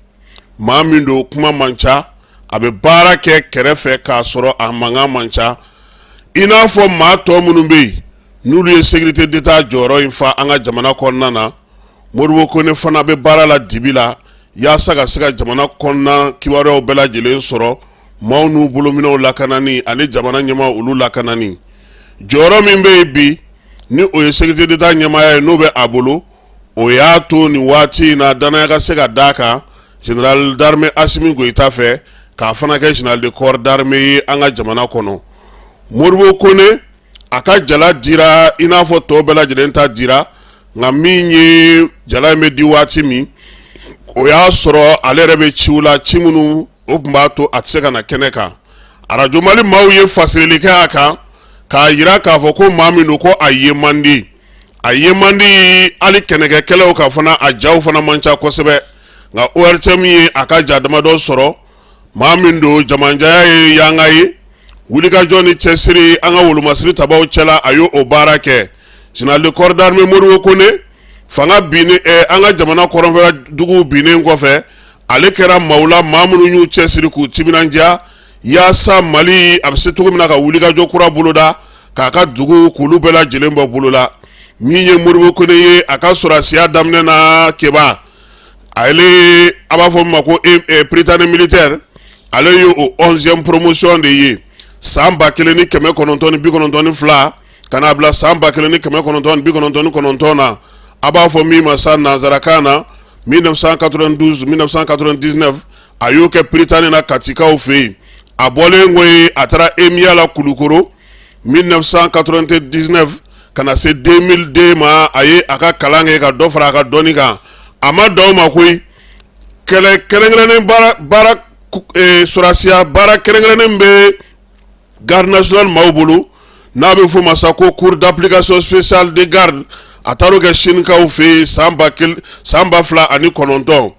Maa min don, kuma man ca, a bɛ baara kɛ kɛrɛfɛ k'a sɔrɔ a mankan man ca, i n'a fɔ maa tɔ minnu bɛ yen n'olu ye sécurité d'État jɔyɔrɔ in fa an ka jamana kɔnɔna na. Modibo Kone fana bɛ baara la dibi la yaasa ka se ka jamana kɔnɔna kibaruyaw bɛɛ lajɛlen sɔrɔ, maaw n'u bolominɛw lakanani ani jamana ɲɛmaaw olu lakanani. Jɔyɔrɔ min bɛ yen bi, ni o ye sécurité d'État ɲɛmaaya ye, n'o bɛ a bolo, o y'a to nin waati in na danaya ka se ka d'a kan général d'armée Assimi Goïta fɛ, k'a fana kɛ général de corps d'armée ye an ka jamana kɔnɔ. Modibo Kone, a ka jala dira i n'a fɔ tɔw bɛɛ lajɛlen ta dira, nka min ye jala in bɛ di waati min, o y'a sɔrɔ ale yɛrɛ bɛ ciw la, ci minnu o tun b'a to a tɛ se ka na kɛnɛ kan. Arajo Mali maaw ye fasirili kɛ a kan k'a jira k'a fɔ ko maa min don, ko a ye man di, a ye man di hali kɛnɛkɛkɛlaw ka fana, a jaw fana man ca kosɛbɛ. Nka ORTM ye a ka ja damadɔ sɔrɔ. Maa min don, jamanjanya ye yanga ye, wulikajɔ ni cɛsiri an ka wolomasiri tabaw cɛla, a y'o baara kɛ. Général de corps d'armée Modibo Kone, fanga binnen, an ka jamana kɔrɔnfɛ duguw binnen kɔfɛ, ale kɛra maaw la, maa minnu y'u cɛsiri k'u timinandiya yaasa Mali a bɛ se cogo min na ka wulikajɔ kura boloda, k'a ka dugu k'olu bɛɛ lajɛlen bɔ bolo la. Min ye Modibo Kone ye, a ka sɔrɔdasiya daminɛ na, Keba, ale a b'a fɔ min ma ko prytanée militaire, ale ye o 11e promotion de ye san 1992 ka n'a bila san 1999 na. A b'a fɔ min ma sa nanzarakan na 1992 1999, a y'o kɛ prytanée na Katikaw fɛ yen. A bɔlen kɔ yen, a taara EMIA la Kulukoro 1999 ka na se 2002 ma. A ye a ka kalan kɛ ka dɔ fara a ka dɔnni kan. A ma dan o ma koyi, kɛlɛ kɛrɛnkɛrɛnnen baara, sɔrɔdasiya baara kɛrɛnkɛrɛnnen bɛ garde nationale maaw bolo, n'a bɛ f'o ma sa ko cours d'application spéciale de garde, a taar'o kɛ Sinikaw fɛ yen san 1000 san 2009.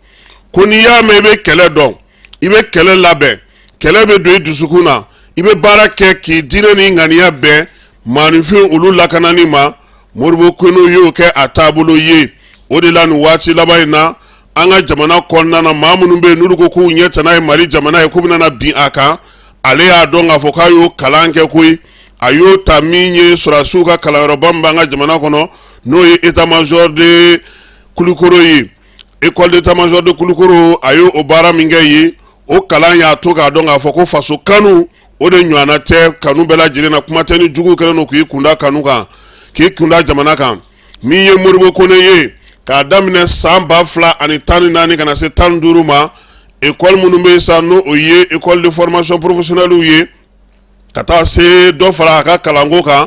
Ko n'i y'a mɛn i bɛ kɛlɛ dɔn, i bɛ kɛlɛ labɛn, kɛlɛ bɛ don i dusukun na, i bɛ baara kɛ k'i diinɛ ni ŋaniya bɛn maaninfin olu lakanani ma, Modibo Kone y'o kɛ a taabolo ye. O de la nin waati laban in na, an ka jamana kɔnɔna na, maa minnu bɛ yen n'olu ko k'u ɲɛ tana ye Mali jamana ye, k'u bɛna na bin a kan, ale y'a dɔn k'a fɔ k'a y'o kalan kɛ koyi. A y'o ta min ye sɔrɔdasiw ka kalanyɔrɔba min b'an ka jamana kɔnɔ, n'o ye état major de Kulukoro ye, école d'état major de Kulukoro, a y'o baara min kɛ yen, o kalan y'a to k'a dɔn k'a fɔ ko faso kanu, o de ɲɔgɔnna tɛ kanu bɛɛ lajɛlen na. Kuma tɛ ni juguw kɛlen don k'i kunda kanu kan, k'i kunda jamana kan. Min ye Modibo Kone ye, k'a daminɛ san 2014 ka na se 15 ma, école minnu bɛ yen sa, n'o o ye école de formation professionnelle ye, ka taa se dɔ fara a ka kalanko kan.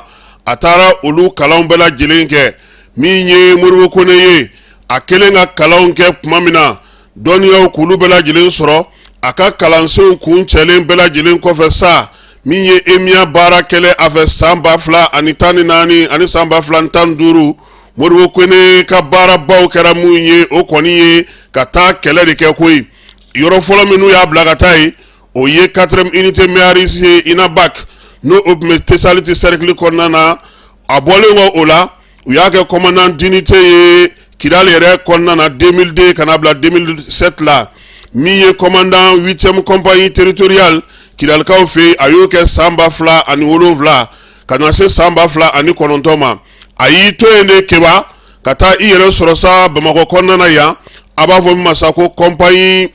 A taara olu kalanw bɛɛ lajɛlen kɛ. Min ye Modibo Kone ye, a kɛlen ka kalanw kɛ tuma min na, dɔnniyaw k'olu bɛɛ lajɛlen sɔrɔ, a ka kalansenw kuncɛlen bɛɛ lajɛlen kɔfɛ sa, min ye EMIA baara kɛlen a fɛ san 2014 ani san 2015, Modibo Kone ka baarabaw kɛra mun ye, o kɔni ye ka taa kɛlɛ de kɛ koyi. Yɔrɔ fɔlɔ min n'u y'a bila ka taa yen, o ye 4e unité méharistes ye, UNABAC, n'o o tun bɛ Tesaliti cercle kɔnɔna na. A bɔlen kɔ o la, u y'a kɛ commandant d'unité ye Kidali yɛrɛ kɔnɔna na 2002 ka na bila 2007 la. Min ye commandant 8e compagnie territoriale Kidalikaw fɛ yen, a y'o kɛ san 2007 ka na se san 2009 ma. A y'i to yen de Keba, ka taa i yɛrɛ sɔrɔ sa Bamakɔ kɔnɔna na yan, a b'a fɔ min ma sa ko compagnie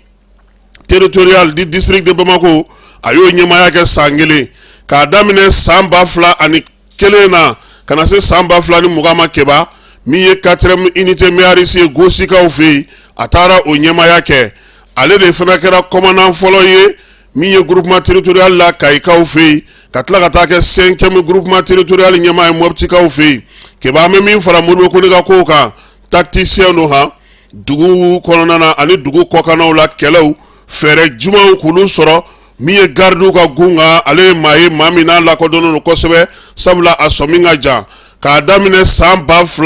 territoriale du district de Bamako. A y'o ɲɛmaaya kɛ san kelen, k'a daminɛ san 2001 na ka na se san 2020 ma. Keba, min ye 4e unité méharistes ye Gosikaw fɛ yen, a taara o ɲɛmaaya kɛ. Ale de fana kɛra commandant fɔlɔ ye min ye groupement territorial la Kayikaw fɛ yen, ka tila ka taa kɛ 5e groupement territorial ɲɛmaa ye Mɔptikaw fɛ yen. Keba, an bɛ min fara Modibo Kone ka kow kan, tacticien don han, dugu kɔnɔna na ani dugu kɔkannaw la, kɛlɛw fɛɛrɛ jumɛnw k'olu sɔrɔ. Min ye garidiw ka gun kan, ale ye maa ye, maa min n'a lakodɔnnen don kosɛbɛ, sabula a sɔmi ka jan. K'a daminɛ san 2003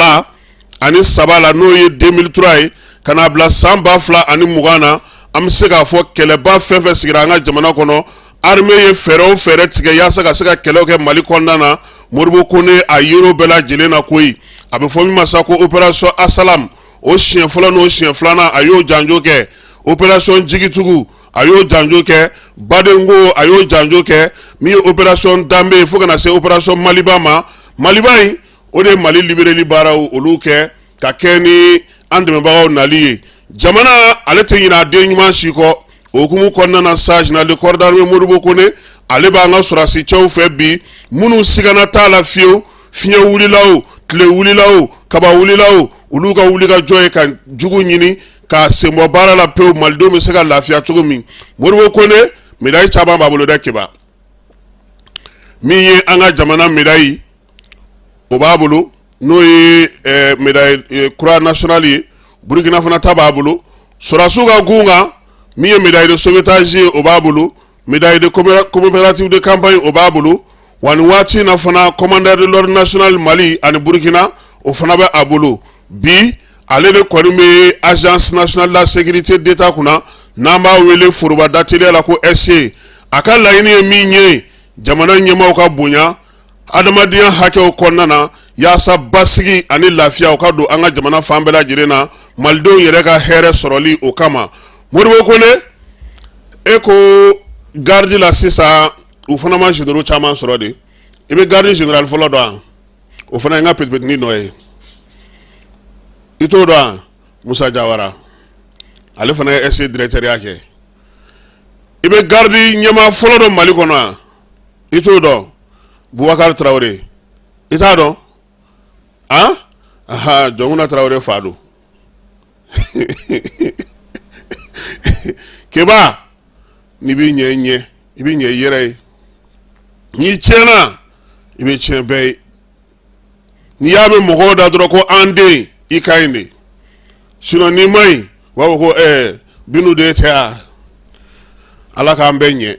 la, n'o ye 2003 ye, ka n'a bila san 2020 na, an bɛ se k'a fɔ kɛlɛba fɛn fɛn sigira an ka jamana kɔnɔ, armée ye fɛɛrɛ o fɛɛrɛ tigɛ yaasa ka se ka kɛlɛw kɛ Mali kɔnɔna na, Modibo Kone a yer'o bɛɛ lajɛlen na koyi. A bɛ fɔ min ma sa ko opération Asalam, o siɲɛ fɔlɔ n'o siɲɛ filanan, a y'o janjo kɛ. Opération Jigitugu, a y'o janjo kɛ. Badenko, a y'o janjo kɛ. Min ye opération Danbe, fo ka na se opération Maliba ma. Maliba in, o de ye Mali libéreli baaraw olu kɛ ka kɛ ni an dɛmɛbagaw nali ye. Jamana ale tɛ ɲinɛ a den ɲuman si kɔ. O hukumu kɔnɔna na sa, général de corps d'armée Modibo Kone, ale b'an ka sɔrɔdasi cɛw fɛ bi, minnu sigana t'a la fiyewu. Fiɲɛ wulila o, tile wulila o, kaba wulila o, olu ka wulikajɔ ye ka jugu ɲini ka senbɔ baara la pewu, malidenw bɛ se ka lafiya cogo min. Modibo Kone, médaille caman b'a bolo dɛ. Keba, min ye an ka jamana médaille, o b'a bolo, n'o ye médaille croix nationale ye. Burukina fana ta b'a bolo. Sɔrɔdasiw ka gun kan, min ye médaille de sauvetage ye, o b'a bolo. Médaille de commémorative de campagne, o b'a bolo. Wa nin waati in na fana, commandeur de l'ordre national Mali ani Burukina, o fana bɛ a bolo bi. Ale de kɔni bɛ Agence nationale de la sécurité d'État kunna, n'an b'a wele foroba dateliya la ko SE. A ka laɲini ye min ye, jamana ɲɛmaaw ka bonya adamadenya hakɛw kɔnɔna na, yaasa basigi ani lafiya o ka don an ka jamana fan bɛɛ lajɛlen na, malidenw yɛrɛ ka hɛrɛ sɔrɔli o kama. Modibo Kone, e ko garde la sisan, u fana ma généraux caman sɔrɔ de. I bɛ garde général fɔlɔ dɔn wa? O fana ye n ka petipetinin dɔ ye, i t'o dɔn wa? Musa Jawara, ale fana ye SE directeur ya kɛ. I bɛ garde ɲɛmaa fɔlɔ dɔn Mali kɔnɔ wa? I t'o dɔn? Bubakari Tarawele, i t'a dɔn? Han, aha, Jɔnkunda Tarawele fa don. Keba, n'i b'i ɲɛ ɲɛ, i bɛ ɲɛ i yɛrɛ ye. N'i tiɲɛna, i bɛ tiɲɛ bɛɛ ye. N'i y'a mɛn mɔgɔw da dɔrɔn ko an den, i ka ɲi de. Sinon n'i ma ɲi, u b'a fɔ ko Binu den tɛ yan. Ala k'an bɛɛ ɲɛ,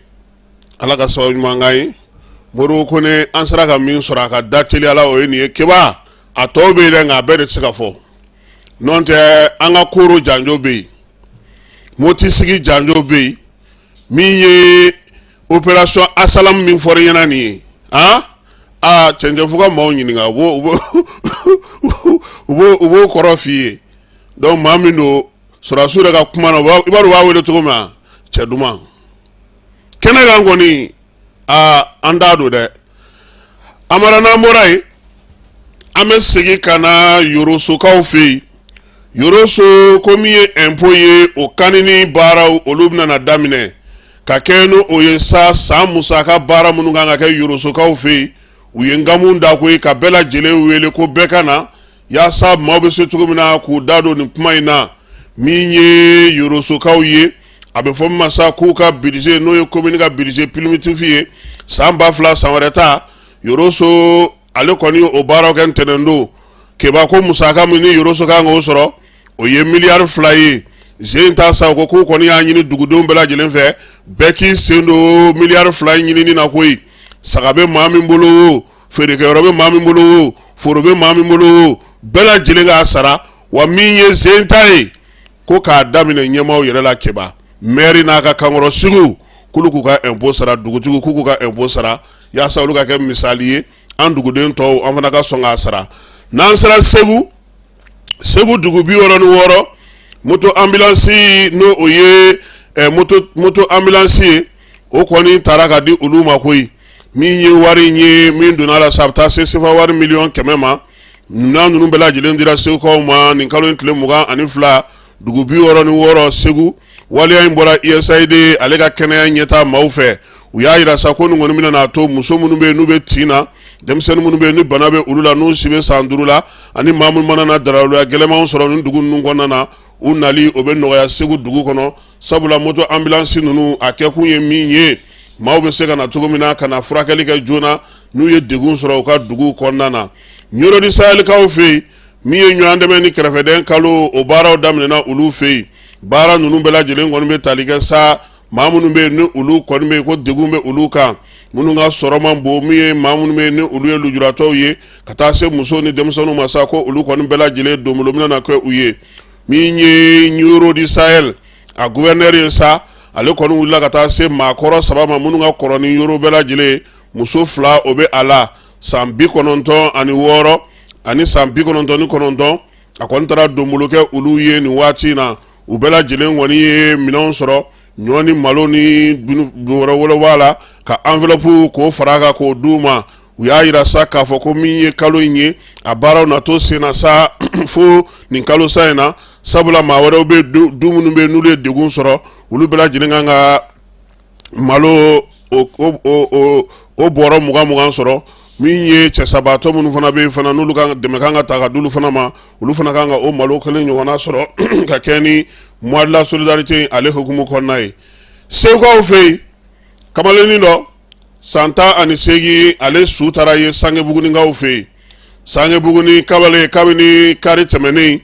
Ala ka sababu ɲuman k'an ye. Modibo Kone, an sera ka min sɔrɔ a ka da teliya la, o ye nin ye. Keba, a tɔw bɛ yen dɛ, nka a bɛɛ de tɛ se ka fɔ. N'o tɛ, an ka koro janjo bɛ yen, motisigi janjo bɛ yen. Min ye opération Asalam min fɔra i ɲɛna nin ye, han, aa, cɛncɛnfuga maaw ɲininka, u b'o kɔrɔ f'i ye. Donc maa min don, sɔrɔdasiw yɛrɛ ka kuma na, i b'a dɔn u b'a wele cogo min na, cɛ duman kɛnɛ kan kɔni. Aa, an t'a don dɛ. Amara, n'an bɔra yen, an bɛ segin ka na Yorosokaw fɛ yen. Yoroso ko min ye impôt ye, o kanini baaraw olu bɛna na daminɛ ka kɛ n'o o ye sa. San musaka baara minnu kan ka kɛ Yorosokaw fɛ yen, u ye nkamu da koyi, ka bɛɛ lajɛlen wele ko bɛɛ ka na, yaasa maaw bɛ se cogo min na k'u da don nin kuma in na. Min ye Yorosokaw ye, a bɛ fɔ min ma sa k'u ka budget, n'o ye commune ka budget primitif ye, san 2000 san wɛrɛ ta, Yoroso Ale kɔni o baaraw kɛ ntɛnɛndon. Keba ko musaka min ni Yoroso kan k'o sɔrɔ, o ye miliyari 2 ye. Sen ta sa, ko k'u kɔni y'a ɲini dugudenw bɛɛ lajɛlen fɛ, bɛɛ k'i sen don miliyari 2 in ɲinini na koyi. Saga bɛ maa min bolo o, feerekɛyɔrɔ bɛ maa min bolo o, foro bɛ maa min bolo o, bɛɛ lajɛlen k'a sara. Wa min ye sen ta ye, ko k'a daminɛ ɲɛmaaw yɛrɛ la, Keba mɛri n'a ka kankɔrɔsigiw, k'olu k'u ka impôt sara, dugutigiw k'u k'u ka impôt sara, yaasa olu ka kɛ misali ye, an duguden tɔw, an fana ka sɔn k'a sara. N'an sera Segu, Segu dugu 66, moto ambulance, n'o o ye moto ambulance ye, o kɔni taara ka di olu ma koyi. Min ye wari in ye, min donna a la sa, a bɛ taa se sefa wari miliyɔn 100 ma. Minɛn ninnu bɛɛ lajɛlen dira Segukaw ma nin kalo in tile 22, dugu 66 Segu. Waleya in bɔra USAID ale ka kɛnɛya ɲɛtaa maaw fɛ. U y'a jira sa ko nin kɔni bɛna n'a to muso minnu bɛ yen n'u bɛ tin na, denmisɛnnin minnu bɛ yen ni bana bɛ olu la, n'u si bɛ san 5 la, ani maa minnu mana na dalaluya gɛlɛnmanw sɔrɔ nin dugu ninnu kɔnɔna na, u nali o bɛ nɔgɔya Segu dugu kɔnɔ. Sabula moto ambulance ninnu, a kɛkun ye min ye, maaw bɛ se ka na cogo min na ka na furakɛli kɛ joona n'u ye degun sɔrɔ u ka dugu kɔnɔna na. Ɲɔrɔ du Sahelikaw fɛ yen, min ye ɲɔgɔn dɛmɛ ni kɛrɛfɛdɛn kalo, o baaraw daminɛna olu fɛ yen. Baara ninnu bɛɛ lajɛlen kɔni bɛ tali kɛ sa maa minnu bɛ yen ni olu kɔni bɛ yen ko degun bɛ olu kan, minnu ka sɔrɔ man bon, min ye maa minnu bɛ yen ni olu ye lujuratɔw ye, ka taa se muso ni denmisɛnninw ma sa, ko olu kɔni bɛɛ lajɛlen donbolo bɛna na kɛ u ye. Min ye Ɲɔrɔ du Sahel a gouverneur ye sa, ale kɔni wulila ka taa se maakɔrɔ saba ma minnu ka kɔrɔ ni Ɲɔrɔ bɛɛ lajɛlen. Muso fila o bɛ a la, san 96 ani san 99. A kɔni taara donbolo kɛ olu ye nin waati in na. U bɛɛ lajɛlen kɔni ye minɛnw sɔrɔ, ɲɔ ni malo ni wɛrɛ wɛrɛ b'a la, ka enveloppe k'o fara a kan k'o d'u ma. U y'a jira sa k'a fɔ ko min ye kalo in ye, a baaraw na to sen na sa fo nin kalo sa in na, sabula maa wɛrɛw bɛ du minnu bɛ n'olu ye degun sɔrɔ, olu bɛɛ lajɛlen kan ka malo o bɔrɔ 20 20 sɔrɔ. Min ye cɛsabaatɔ minnu fana bɛ yen fana, n'olu ka dɛmɛ kan ka ta ka d'olu fana ma, olu fana kan ka o malo kelen ɲɔgɔnna sɔrɔ ka kɛ ni mois de la solidarité ale hukumu kɔnɔna ye. Segukaw fɛ yen, kamalennin dɔ san 18, ale su taara ye Sangebugunikaw fɛ yen. Sangebuguni kabale, kabini kari tɛmɛnen,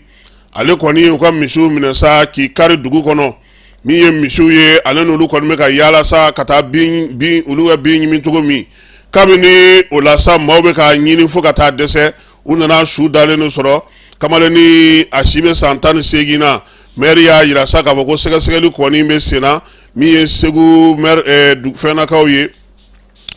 ale kɔni u ka misiw minɛ sa k'i kari dugu kɔnɔ. Min ye misiw ye, ale n'olu kɔni bɛ ka yaala sa ka taa bin bin, olu bɛ bin ɲimi cogo min. Kabini o la sa, maaw bɛ k'a ɲini fo ka taa dɛsɛ. U nana su dalen de sɔrɔ. Kamalennin a si bɛ san 18 na. Maire y'a jira sa k'a fɔ ko sɛgɛsɛgɛli kɔni bɛ sen na. Min ye Segu maire fɛnnakaw ye,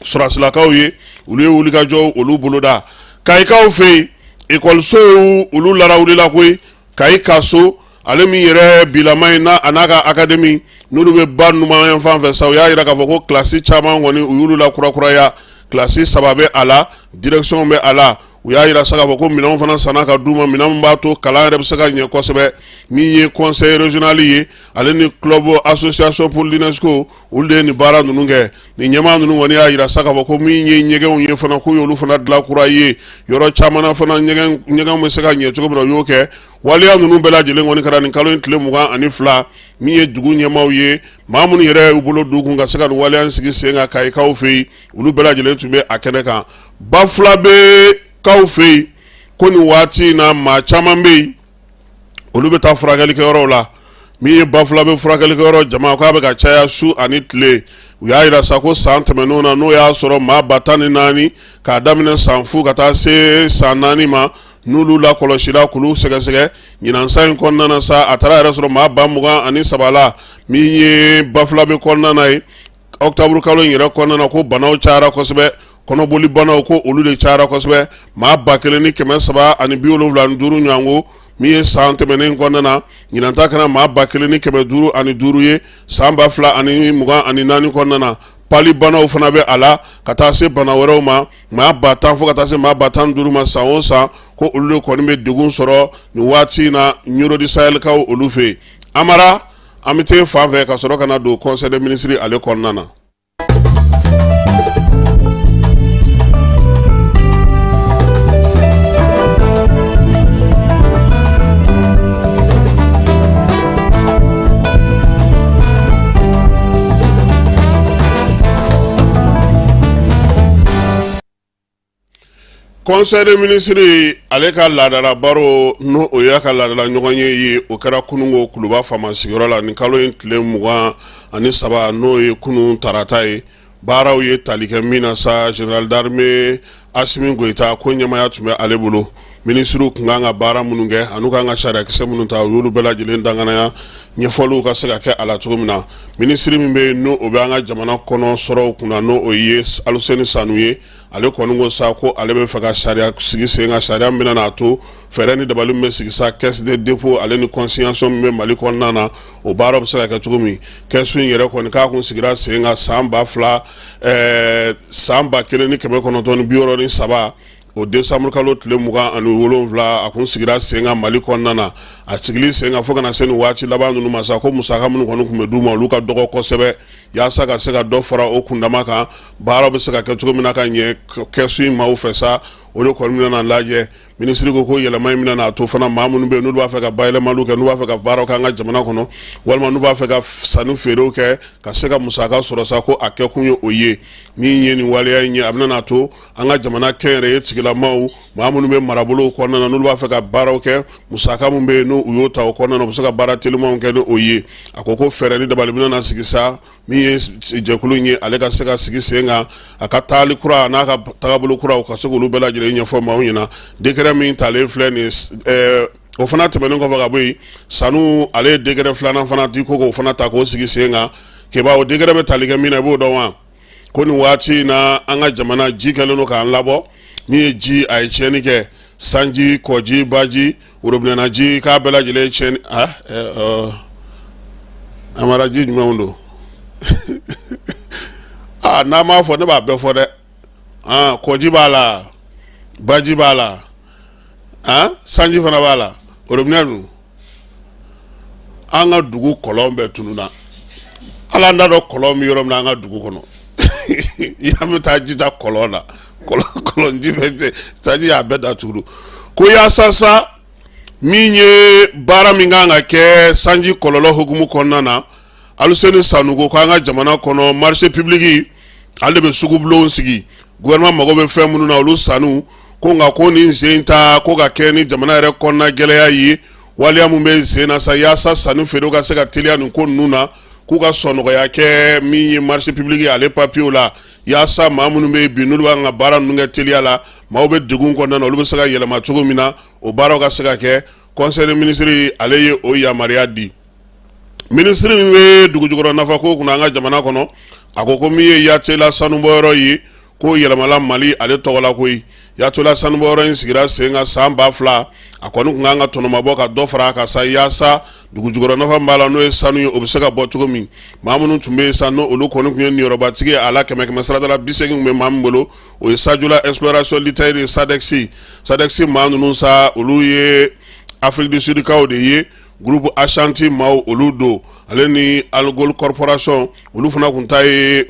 sɔrɔdasilakaw ye, olu ye wulikajɔ olu boloda. Kayikaw fɛ yen, ekɔlisow olu larawulila koyi. Kayi kaso, ale min yɛrɛ bilama in na, a n'a ka académie, n'olu bɛ ba numan fan fɛ sa, u y'a jira k'a fɔ ko kilasi caman kɔni u y'olu la kurakuraya. Kilasi saba bɛ a la, direction bɛ a la. U y'a jira sa k'a fɔ ko minɛnw fana sanna ka d'u ma, minɛn min b'a to kalan yɛrɛ bɛ se ka ɲɛ kosɛbɛ. Min ye conseil régional ye, ale ni club association pour l'UNESCO, olu de ye nin baara ninnu kɛ. Nin ɲɛmaa ninnu kɔni y'a jira sa k'a fɔ ko min ye ɲɛgɛnw ye fana, k'u y'olu fana dilan kura ye yɔrɔ caman na fana, ɲɛgɛnw bɛ se ka ɲɛ cogo min na, u y'o kɛ. Waleya ninnu bɛɛ lajɛlen kɔni kɛra nin kalo in tile 22. Min ye dugu ɲɛmaaw ye, maa minnu yɛrɛ y'u bolo d'u kun ka se ka nin waleya in sigi sen kan Kayikaw fɛ yen, olu bɛɛ lajɛlen tun bɛ a kɛnɛ kan. Bafulabɛkaw fɛ yen, ko nin waati in na, maa caman bɛ yen, olu bɛ taa furakɛlikɛyɔrɔw la. Min ye Bafulabɛ furakɛlikɛyɔrɔ jama, k'a bɛ ka caya su ani tile. U y'a jira sa ko san tɛmɛnenw na, n'o y'a sɔrɔ maa 14,000 k'a daminɛ san 0 ka taa se san 4 ma, n'olu lakɔlɔsila k'olu sɛgɛsɛgɛ, ɲinan san in kɔnɔna na sa, a taara yɛrɛ sɔrɔ maa 23,000 la. Min ye Bafulabɛ kɔnɔna na ye, octobre kalo in yɛrɛ kɔnɔna na, ko banaw cayara kosɛbɛ, kɔnɔboli banaw, ko olu de cayara kosɛbɛ, maa 1375 ɲɔgɔnko min ye san tɛmɛnen kɔnɔna na. Ɲinan ta kɛra maa 1505 ye san 2024 kɔnɔna na. Pali banaw fana bɛ a la, ka taa se bana wɛrɛw ma, maa 10,000 fo ka taa se maa 15,000 ma san o san, ko olu de kɔni bɛ degun sɔrɔ nin waati in na Ɲɔrɔ du Sahelkaw olu fɛ yen. Amara, an bɛ taa fan fɛ ka sɔrɔ ka na don conseil des ministres ale kɔnɔna na. Conseil des ministres ale ka laadala baro, n'o o y'a ka laadala ɲɔgɔnye ye, o kɛra kununko Kuluba faama sigiyɔrɔ la nin kalo in tile 23, n'o ye kunun tarata ye. Baaraw ye tali kɛ min na sa, général d'armée Asimi Goyita ko ɲɛmaaya tun bɛ ale bolo. Minisiriw tun kan ka baara minnu kɛ an'u kan ka sariyakisɛ minnu ta, u y'olu bɛɛ lajɛlen danganaya, ɲɛfɔliw ka se ka kɛ a la cogo min na. Minisiri min bɛ yen, n'o o bɛ an ka jamana kɔnɔ sɔrɔw kunna, n'o o ye Aluseni Sanu ye, ale kɔni ko sa ko ale bɛ fɛ ka sariya sigi sen kan, sariya min bɛna n'a to fɛɛrɛ ni dabali min bɛ sigi sa, caisse de dépôt ale ni consignation min bɛ Mali kɔnɔna na, o baara bɛ se ka kɛ cogo min. Caisse in yɛrɛ kɔni k'a kun sigira sen kan san ba fila san 1963, o décembre kalo tile 27, a kun sigira sen kan Mali kɔnɔna na. A sigili sen kan fo ka na se nin waati laban ninnu ma sa, ko musaka minnu kɔni tun bɛ d'u ma, olu ka dɔgɔ kosɛbɛ. Yaasa ka se ka dɔ fara o kundama kan, baara bɛ se ka kɛ cogo min na ka ɲɛ kɛsu in maaw fɛ sa, o de kɔni bɛna lajɛ. Minisiri ko ko yɛlɛma in bɛna n'a to fana, maa minnu bɛ yen n'olu b'a fɛ ka bayɛlɛmaliw kɛ, n'u b'a fɛ ka baaraw kɛ an ka jamana kɔnɔ, walima n'u b'a fɛ ka sanni feerew kɛ ka se ka musaka sɔrɔ sa, ko a kɛkun ye o ye. Min ye nin waleya in ye, a bɛna n'a to an ka jamana kɛnyɛrɛye tigilamaw, maa minnu bɛ marabolow kɔnɔna na, n'olu b'a fɛ ka baaraw kɛ, musaka min bɛ yen n'u y'o ta o kɔnɔna na, u bɛ se ka baara telimanw kɛ ni o ye. A ko ko fɛɛrɛ ni dabali bɛna na sigi sa, min ye jɛkulu in ye, ale ka se ka sigi sen kan, a ka taali kura n'a ka tagabolo kura, u ka se k'olu bɛɛ lajɛlen ɲɛfɔ maaw ɲɛna. Décret min talen filɛ nin ye, o fana tɛmɛnen kɔfɛ ka bɔ yen, Sanu ale ye décret filanan fana di ko k'o fana ta k'o sigi sen kan. Keba, o décret bɛ tali kɛ min na, i b'o dɔn wa? Ko nin waati in na, an ka jamana ji kɛlen don k'an labɔ. Min ye ji, a ye tiɲɛni kɛ, sanji, kɔji, baji, worobinɛna ji, k'a bɛɛ lajɛlen ye tiɲɛni. Ah, amara, ji jumɛnw don? Aa, n'a m'a fɔ, ne b'a bɛɛ fɔ dɛ. Ah, kɔji b'a la, baji b'a la, ah, sanji fana b'a la, worobinɛ dun. An ka dugu kɔlɔn bɛɛ tununna. Ala, an t'a dɔn kɔlɔn bɛ yɔrɔ min na an ka dugu kɔnɔ. An bɛ taa ji ta kɔlɔn na, kɔlɔn ji bɛ sanji y'a bɛɛ datugu. Ko yaasa sa, min ye baara min kan ka kɛ sanji kɔlɔlɔ hukumu kɔnɔna na, Aluseni Sanu ko k'an ka jamana kɔnɔ marché public, ale de bɛ sugubulonw sigi, gouvernement mago bɛ fɛn minnu na, olu sanniw ko. Nka ko nin sen ta ko ka kɛ ni jamana yɛrɛ kɔnɔna gɛlɛya ye, waleya min bɛ sen na sa, yaasa sanni feere ka se ka teliya nin ko ninnu na, k'u ka sɔnɔgɔya kɛ min ye marché public ale papiyew la, yaasa maa minnu bɛ yen bi, n'olu b'an ka baara ninnu kɛ teliya la, maaw bɛ degun kɔnɔna na, olu bɛ se ka yɛlɛma cogo min na, o baaraw ka se ka kɛ. Conseil des ministres ale ye o yamaruya di. Minisiri min bɛ dugujukɔrɔ nafako kunna an ka jamana kɔnɔ, a ko ko min ye Yatela sanubɔyɔrɔ ye, k'o yɛlɛmala Mali ale tɔgɔ la koyi. Yatela sanubɔyɔrɔ in sigira sen kan san 2000. A kɔni tun kan ka tɔnɔmabɔ ka dɔ fara a kan sa, yaasa dugujukɔrɔ nafa b'a la, n'o ye sanu ye, o bɛ se ka bɔ cogo min. Maa minnu tun bɛ yen sa, n'o olu kɔni tun ye niyɔrɔbatigi ye a la, kɛmɛ kɛmɛ sarada la 80 tun bɛ maa min bolo, o ye Sadiola Exploration Ltd ye, Sadex. Sadex maa ninnu sa, olu ye Afrique du Sud kaw de ye. Groupe Ashanti maaw olu don, ale ni Algol Corporation, olu fana tun ta ye,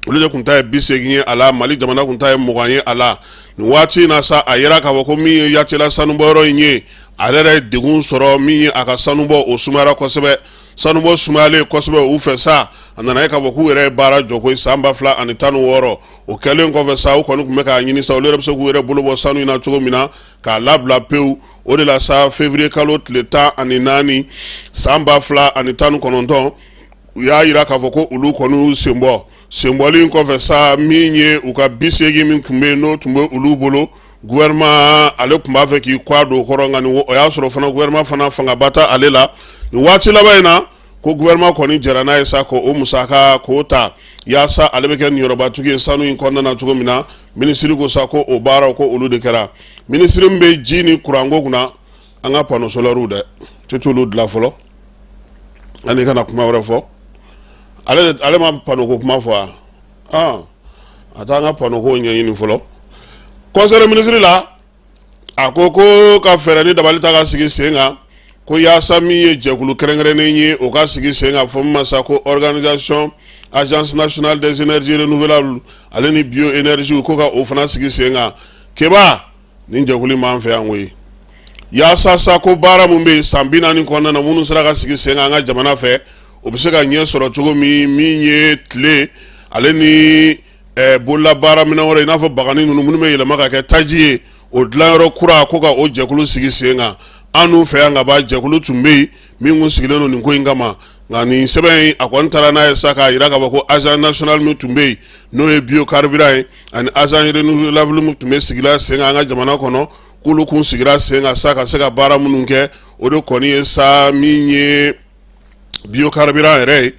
olu de tun ta ye 80 ye a la. Mali jamana tun ta ye 20 ye a la. Nin waati in na sa, a yira k'a fɔ ko min ye Yatela sanubɔyɔrɔ in ye, ale yɛrɛ ye degun sɔrɔ. Min ye a ka sanubɔ, o sumayara kosɛbɛ. Sanubɔ sumayalen kosɛbɛ u fɛ sa, a nana ye k'a fɔ k'u yɛrɛ ye baara jɔ koyi san 2016. O kɛlen kɔfɛ sa, u kɔni tun bɛ k'a ɲini sa, olu yɛrɛ bɛ se k'u yɛrɛ bolo bɔ sanu in na cogo min na, k'a labila pewu. O de la sa, février kalo tile 14 san 2019, u y'a yira k'a fɔ ko olu kɔni y'u senbɔ. Senbɔli kɔfɛ sa, min ye u ka 80 min tun bɛ yen, n'o tun bɛ olu bolo, gouvernement ale tun b'a fɛ k'i kɔ don o kɔrɔ. Nka nin o y'a sɔrɔ fana gouvernement fana fangaba tɛ ale la nin waati laban in na. Ko gouvernement kɔni jɛra n'a ye sa, ko o musaka k'o ta, yaasa ale bɛ kɛ niyɔrɔbatigi ye sanu in kɔnɔna na cogo min na. Minisiri ko sa ko o baaraw, ko olu de kɛra. Minisiri min bɛ ji ni kuranko kunna, an ka panneau solaires dɛ, tɛ t'olu dilan fɔlɔ, ani kana kuma wɛrɛ fɔ. Ale ma panneau ko kuma fɔ wa? A t'an ka panneau ko ɲɛɲini fɔlɔ. Conseil des ministres la, a ko ko ka fɛɛrɛ ni dabali ta ka sigi sen kan, ko yaasa min ye jɛkulu kɛrɛnkɛrɛnnen ye, o ka sigi sen kan, fɔ min ma sa ko organisation agence nationale des énergies renouvelables ale ni bioénergie, ko ka o fana sigi sen kan. Keba, nin jɛkulu b'an fɛ yan koyi. Yaasa sa, ko baara min bɛ yen san 40 kɔnɔna na, minnu sera ka sigi sen kan an ka jamana fɛ, o bɛ se ka ɲɛ sɔrɔ cogo min. Min ye tile ale ni bololabaara minɛn wɛrɛ i n'a fɔ bagani ninnu minnu bɛ yɛlɛma ka kɛ taji ye, o dilanyɔrɔ kura ko ka o jɛkulu sigi sen kan. An n'u fɛ yan ka ban, jɛkulu tun bɛ yen min kun sigilen don nin ko in kama, nka nin sɛbɛn in a kɔni taara n'a ye sa k'a jira k'a fɔ ko agence nationale min tun bɛ yen, n'o ye biocarburant ye, ani agence renouvelable min tun bɛ sigila sen kan an ka jamana kɔnɔ, k'olu kun sigira sen kan sa ka se ka baara minnu kɛ, o de kɔni ye sa min ye biocarburant yɛrɛ ye,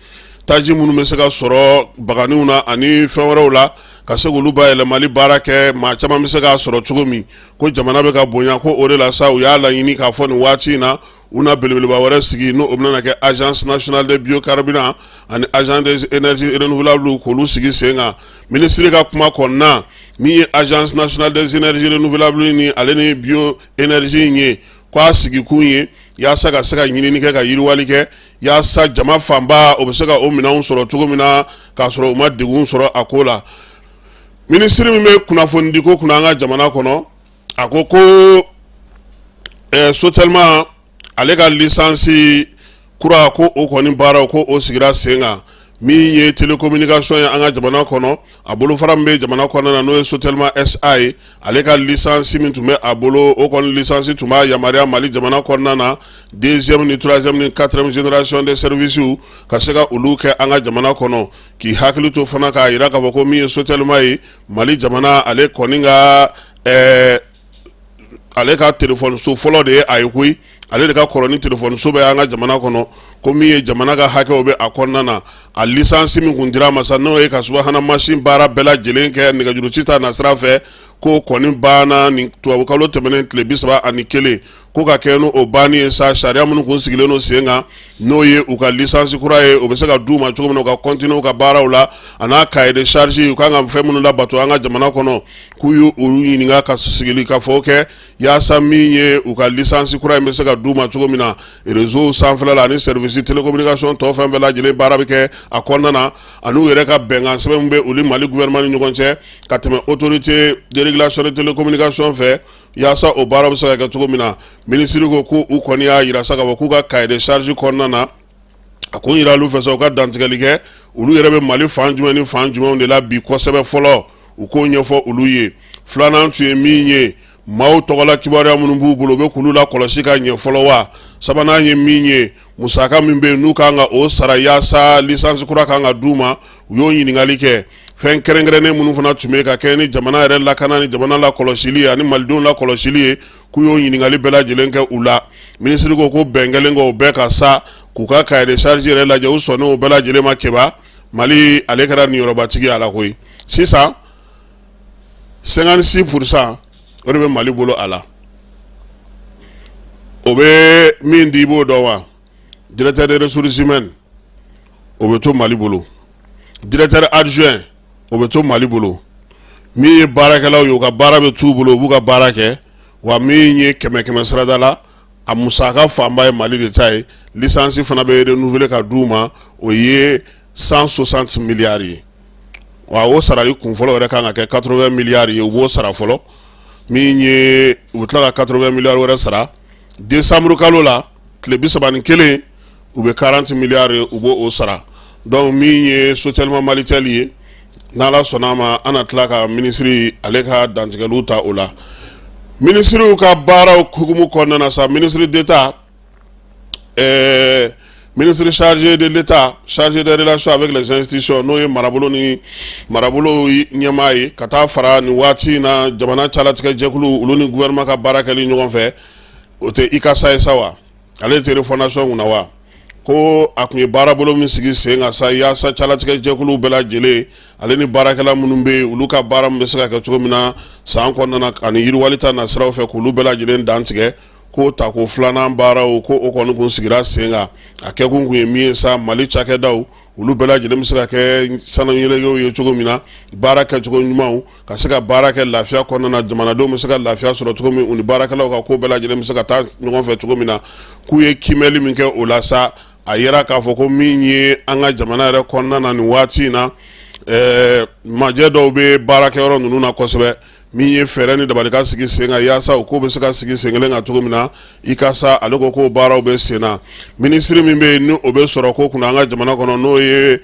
taji minnu bɛ se ka sɔrɔ baganiw na ani fɛn wɛrɛw la, ka se k'olu bayɛlɛmali baara kɛ, maa caman bɛ se k'a sɔrɔ cogo min, ko jamana bɛ ka bonya, ko o de la sa u y'a laɲini k'a fɔ nin waati in na u na belebeleba wɛrɛ sigi, n'o bɛna kɛ agence nationale de biocarburant ani agence des énergies renouvelables, k'olu sigi sen kan. Minisiri ka kuma kɔnɔna, min ye agence nationale des énergies renouvelables ni ale ni bio énergie in ye, k'a sigikun ye yaasa ka se ka ɲinini kɛ, ka yiriwali kɛ, yaasa jama fanba o bɛ se ka o minɛnw sɔrɔ cogo min na k'a sɔrɔ u ma degun sɔrɔ a ko la. Minisiri min bɛ kunnafonidiko kunna an ka jamana kɔnɔ, a ko ko Sotelma ale ka licence kura, ko o kɔni baaraw, ko o sigira sen kan. Min ye télécommunication ye an ka jamana kɔnɔ, a bolofara min bɛ jamana kɔnɔna na, n'o ye Sotelma SA ye, ale ka licence min tun bɛ a bolo, o kɔni licence tun b'a yamaruya Mali jamana kɔnɔna na deuxième ni troisième ni quatrième génération de services ka se ka olu kɛ an ka jamana kɔnɔ. K'i hakili to fana k'a jira k'a fɔ ko min ye Sotelma ye Mali jamana, ale kɔni ka ale ka telefɔniso fɔlɔ de ye a ye koyi, ale de ka kɔrɔ ni telefɔniso bɛ an ka jamana kɔnɔ, ko min ye jamana ka hakɛw bɛ a kɔnɔna na. A licence min kun dira a ma sa, n'o ye ka subahana mansin baara bɛɛ lajɛlen kɛ nɛgɛjuruci ta nasira fɛ, ko kɔni banna nin tubabukalo tɛmɛnen tile 31, ko ka kɛ n'o banni ye sa, sariya minnu kun sigilen don sen kan, n'o ye u ka licence kura ye, o bɛ se ka d'u ma cogo min na u ka continuer u ka baaraw la, a n'a cahier de charge, u kan ka fɛn minnu labato an ka jamana kɔnɔ, k'u y'u olu ɲininka ka sigili ka fɔ kɛ yaasa min ye u ka licence kura in bɛ se ka d'u ma cogo min na réseau sanfɛla la, ani service télécommunication tɔ fɛn bɛɛ lajɛlen baara bɛ kɛ a kɔnɔna na, ani u yɛrɛ ka bɛnkan sɛbɛn min bɛ u ni Mali gouvernement ni ɲɔgɔn cɛ ka tɛmɛ autorité de régulation de télécommunication fɛ, yaasa o baara bɛ se ka kɛ cogo min na. Minisiri ko ko u kɔni y'a jira sa k'a fɔ k'u ka cahier de charge kɔnɔna na, a ko yira olu fɛ sa u ka dantigɛli kɛ, olu yɛrɛ bɛ Mali fan jumɛn ni fan jumɛnw de la bi kosɛbɛ fɔlɔ, u k'o ɲɛfɔ olu ye. Filanan tun ye min ye, maaw tɔgɔla kibaruya minnu b'u bolo, u bɛ k'olu lakɔlɔsi ka ɲɛ fɔlɔ wa? Sabanan ye min ye, musaka min bɛ yen n'u kan ka o sara yaasa licence kura kan ka d'u ma, u y'o ɲininkali kɛ. Fɛn kɛrɛnkɛrɛnnen minnu fana tun bɛ ka kɛ ni jamana yɛrɛ lakana ni jamana lakɔlɔsili ye ani malidenw lakɔlɔsili ye, k'u y'o ɲininkali bɛɛ lajɛlen kɛ u la. Minisiri ko ko bɛn kɛlen kɔ o bɛɛ ka sa k'u ka cahier de charge yɛrɛ lajɛ, u sɔnnen o bɛɛ lajɛlen ma. Keba Mali ale kɛra niyɔrɔbatigi a la koyi. Sisan 56% o de bɛ Mali bolo a la. O bɛ min di, i b'o dɔn wa? Directeur des ressources humaines, o bɛ to Mali bolo. Directeur adjoint, o bɛ to Mali bolo. Min ye baarakɛlaw ye, u ka baara bɛ t'u bolo, u b'u ka baara kɛ wa. Min ye kɛmɛ kɛmɛ sarada la, a musaka fanba ye Mali de ta ye. Licence fana bɛ renouveler ka d'u ma, o ye 160 milliards ye wa. O sarali kun fɔlɔ yɛrɛ kan ka kɛ 80 milliards ye, u b'o sara fɔlɔ. Min ye, u bɛ tila ka 80 milliards wɛrɛ sara décembre kalo la tile 31, u bɛ 40 milliards ye, u b'o sara. Donc min ye Sotelma Malitel ye, n'Ala sɔnna a ma, an na tila ka minisiri ale ka dantigɛliw ta o la. Minisiriw ka baaraw hukumu kɔnɔna na sa, ministre d'État, ministre chargé de l'État chargé des relations avec les institutions, n'o ye marabolo ni marabolo ɲɛmaa ye, ka taa fara nin waati in na jamana calatigɛ jɛkulu, olu ni gouvernement ka baara kɛli ɲɔgɔn fɛ, o tɛ ICASA ye sa wa, ale tɛ refondation kunna wa, ko a tun ye baarabolo min sigi sen kan sa yaasa calatigɛ jɛkulu bɛɛ lajɛlen ale ni baarakɛla minnu bɛ yen, olu ka baara min bɛ se ka kɛ cogo min na san kɔnɔna na ani yiriwali ta nasiraw fɛ, k'olu bɛɛ lajɛlen dantigɛ, ko tako filanan baaraw, ko o kɔni kun sigira sen kan. A kɛkun kun ye min ye sa, Mali cakɛdaw olu bɛɛ lajɛlen bɛ se ka kɛ sanuyɛlɛkɛw ye cogo min na, baara kɛcogo ɲumanw ka se ka baara kɛ lafiya kɔnɔna na, jamanadenw bɛ se ka lafiya sɔrɔ cogo min, u ni baarakɛlaw ka ko bɛɛ lajɛlen bɛ se ka taa ɲɔgɔn fɛ cogo min na. K'u ye kiimɛli min kɛ o la sa, a yera k'a fɔ ko min ye an ka jamana yɛrɛ kɔnɔna na nin waati in na, majɛ dɔw bɛ baarakɛyɔrɔ ninnu na kosɛbɛ. Min ye fɛɛrɛ ni dabali ka sigi sen kan yaasa u ko bɛ se ka sigi sen kelen kan cogo min na, ICASA ale ko k'o baaraw bɛ sen na. Minisiri min bɛ yen ni o bɛ sɔrɔ ko kunna an ka jamana kɔnɔ, n'o ye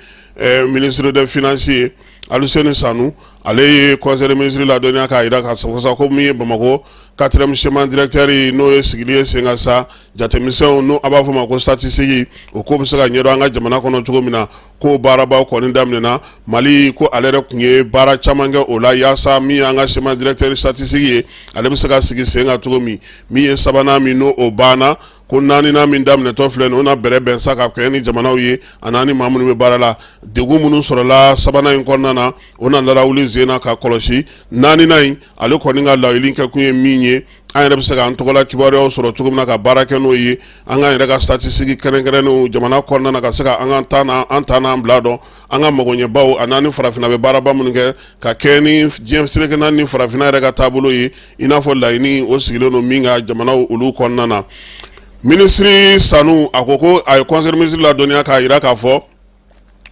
ministre des finances ye, Aluseni Sanu, ale ye conseil des ministres ladɔnniya k'a jira k'a fɔ sa ko min ye Bamakɔ quatrième schéma directeur ye, n'o ye sigili ye sen kan sa, jatemisɛnw n'o a b'a fɔ ma ko statistique, o ko bɛ se ka ɲɛdɔn an ka jamana kɔnɔ cogo min na, k'o baarabaw kɔni daminɛna Mali. Ko ale yɛrɛ tun ye baara caman kɛ o la yaasa min y'an ka schéma directeur statistique ye, ale bɛ se ka sigi sen kan cogo min. Min ye sabanan min, n'o o banna, ko naaninan min daminɛtɔ filɛ nin, o na bɛrɛ bɛn sa ka kɛ ni jamanaw ye a n'a ni maa minnu bɛ baara la. Degun minnu sɔrɔla sabanan in kɔnɔna na, o na lawuli sen na ka kɔlɔsi. Naaninan in, ale kɔni ka laɲini kɛ kun ye min ye, an yɛrɛ bɛ se k'an tɔgɔla kibaruyaw sɔrɔ cogo min na ka baara kɛ n'o ye, an k'an yɛrɛ ka statistique kɛrɛnkɛrɛnnenw jamana kɔnɔna na, ka se ka an ka taa na an ta n'an bila dɔn, an ka magoɲɛbaw a n'an ni farafinna bɛ baaraba minnu kɛ ka kɛ ni diɲɛ seleke naani ni farafinna yɛrɛ ka taabolo ye, i n'a fɔ laɲini o sigilen don min ka jamanaw olu kɔnɔna na. Minisiri Sanu, a ko ko a ye conseil des ministres ladɔnniya k'a jira k'a fɔ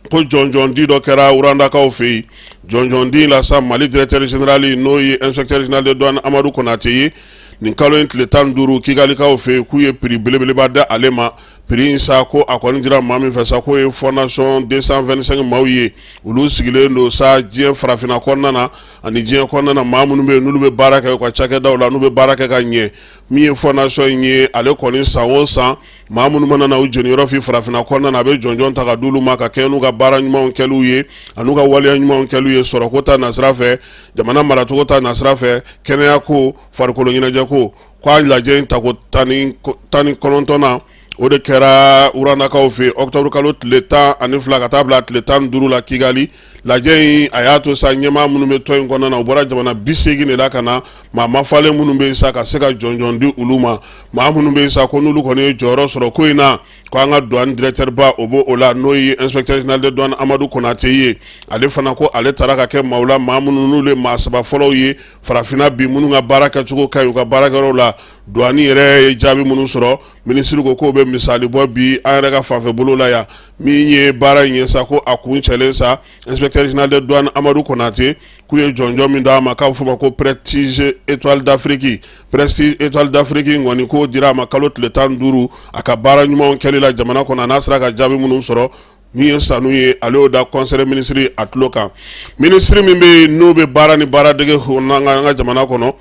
ko jɔnjɔndi dɔ kɛra Rwandakaw fɛ yen. Jɔnjɔndi la sa, Mali directeur général, n'o ye inspecteur général de douane Amadu Konate ye, nin kalo in tile 15 Kigalikaw fɛ yen, k'u ye prix belebeleba da ale ma. Prix in sa, ko a kɔni dira maa min fɛ sa, k'o ye fondation 225 maaw ye. Olu sigilen don sa diɲɛ farafinna kɔnɔna na ani diɲɛ kɔnɔna na, maa minnu bɛ yen n'olu bɛ baara kɛ u ka cakɛdaw la, n'u bɛ baara kɛ ka ɲɛ. Min ye fondation in ye, ale kɔni san o san, maa minnu mana na u jeniyɔrɔ fin farafinna kɔnɔna na, a bɛ jɔnjɔn ta ka d'olu ma ka kɛ n'u ka baara ɲumanw kɛliw ye an'u ka waleya ɲumanw kɛliw ye, sɔrɔko ta nasira fɛ, jamana maracogo ta nasira fɛ, kɛnɛya ko, farikolo ɲɛnajɛ ko. K'a lajɛ in tako 19nan, o de kɛra Rwandakaw fɛ octobre kalo tile 12 ka taa bila tile 15 la Kigali. Lajɛ in, a y'a to sa ɲɛmaa minnu bɛ tɔn in kɔnɔna na, u bɔra jamana 80 de la ka na, maa mafalen minnu bɛ yen sa, ka se ka jɔnjɔn di olu ma. Maa minnu bɛ yen sa, ko n'olu kɔni ye jɔyɔrɔ sɔrɔ ko in na, ko an ka douane directeur ba, o b'o la, n'o ye inspecteur général de douane Amadu Konate ye. Ale fana ko ale taara ka kɛ maaw la, maa minnu n'olu ye maa saba fɔlɔw ye farafinna bi, minnu ka baara kɛcogo ka ɲi u ka baarakɛyɔrɔw la. Douane yɛrɛ ye jaabi minnu sɔrɔ, minisiri ko k'o bɛ misali bɔ bi an yɛrɛ ka fanfɛ bolo la yan. Min ye baara in ye sa, ko a kuncɛlen sa, inspecteur général de douane Amadu Konate, k'u ye jɔnjɔn min d'a ma, k'a bɛ f'o ma ko prestige étoile d'Afrique. Prestige étoile d'Afrique in kɔni, k'o dira a ma kalo tile 15 a ka baara ɲumanw kɛli la jamana kɔnɔ, a n'a sera ka jaabi minnu sɔrɔ. Min ye Sanu ye, ale y'o da conseil des ministres a tulo kan. Minisiri min bɛ yen n'o bɛ baara ni baaradege an ka jamana kɔnɔ,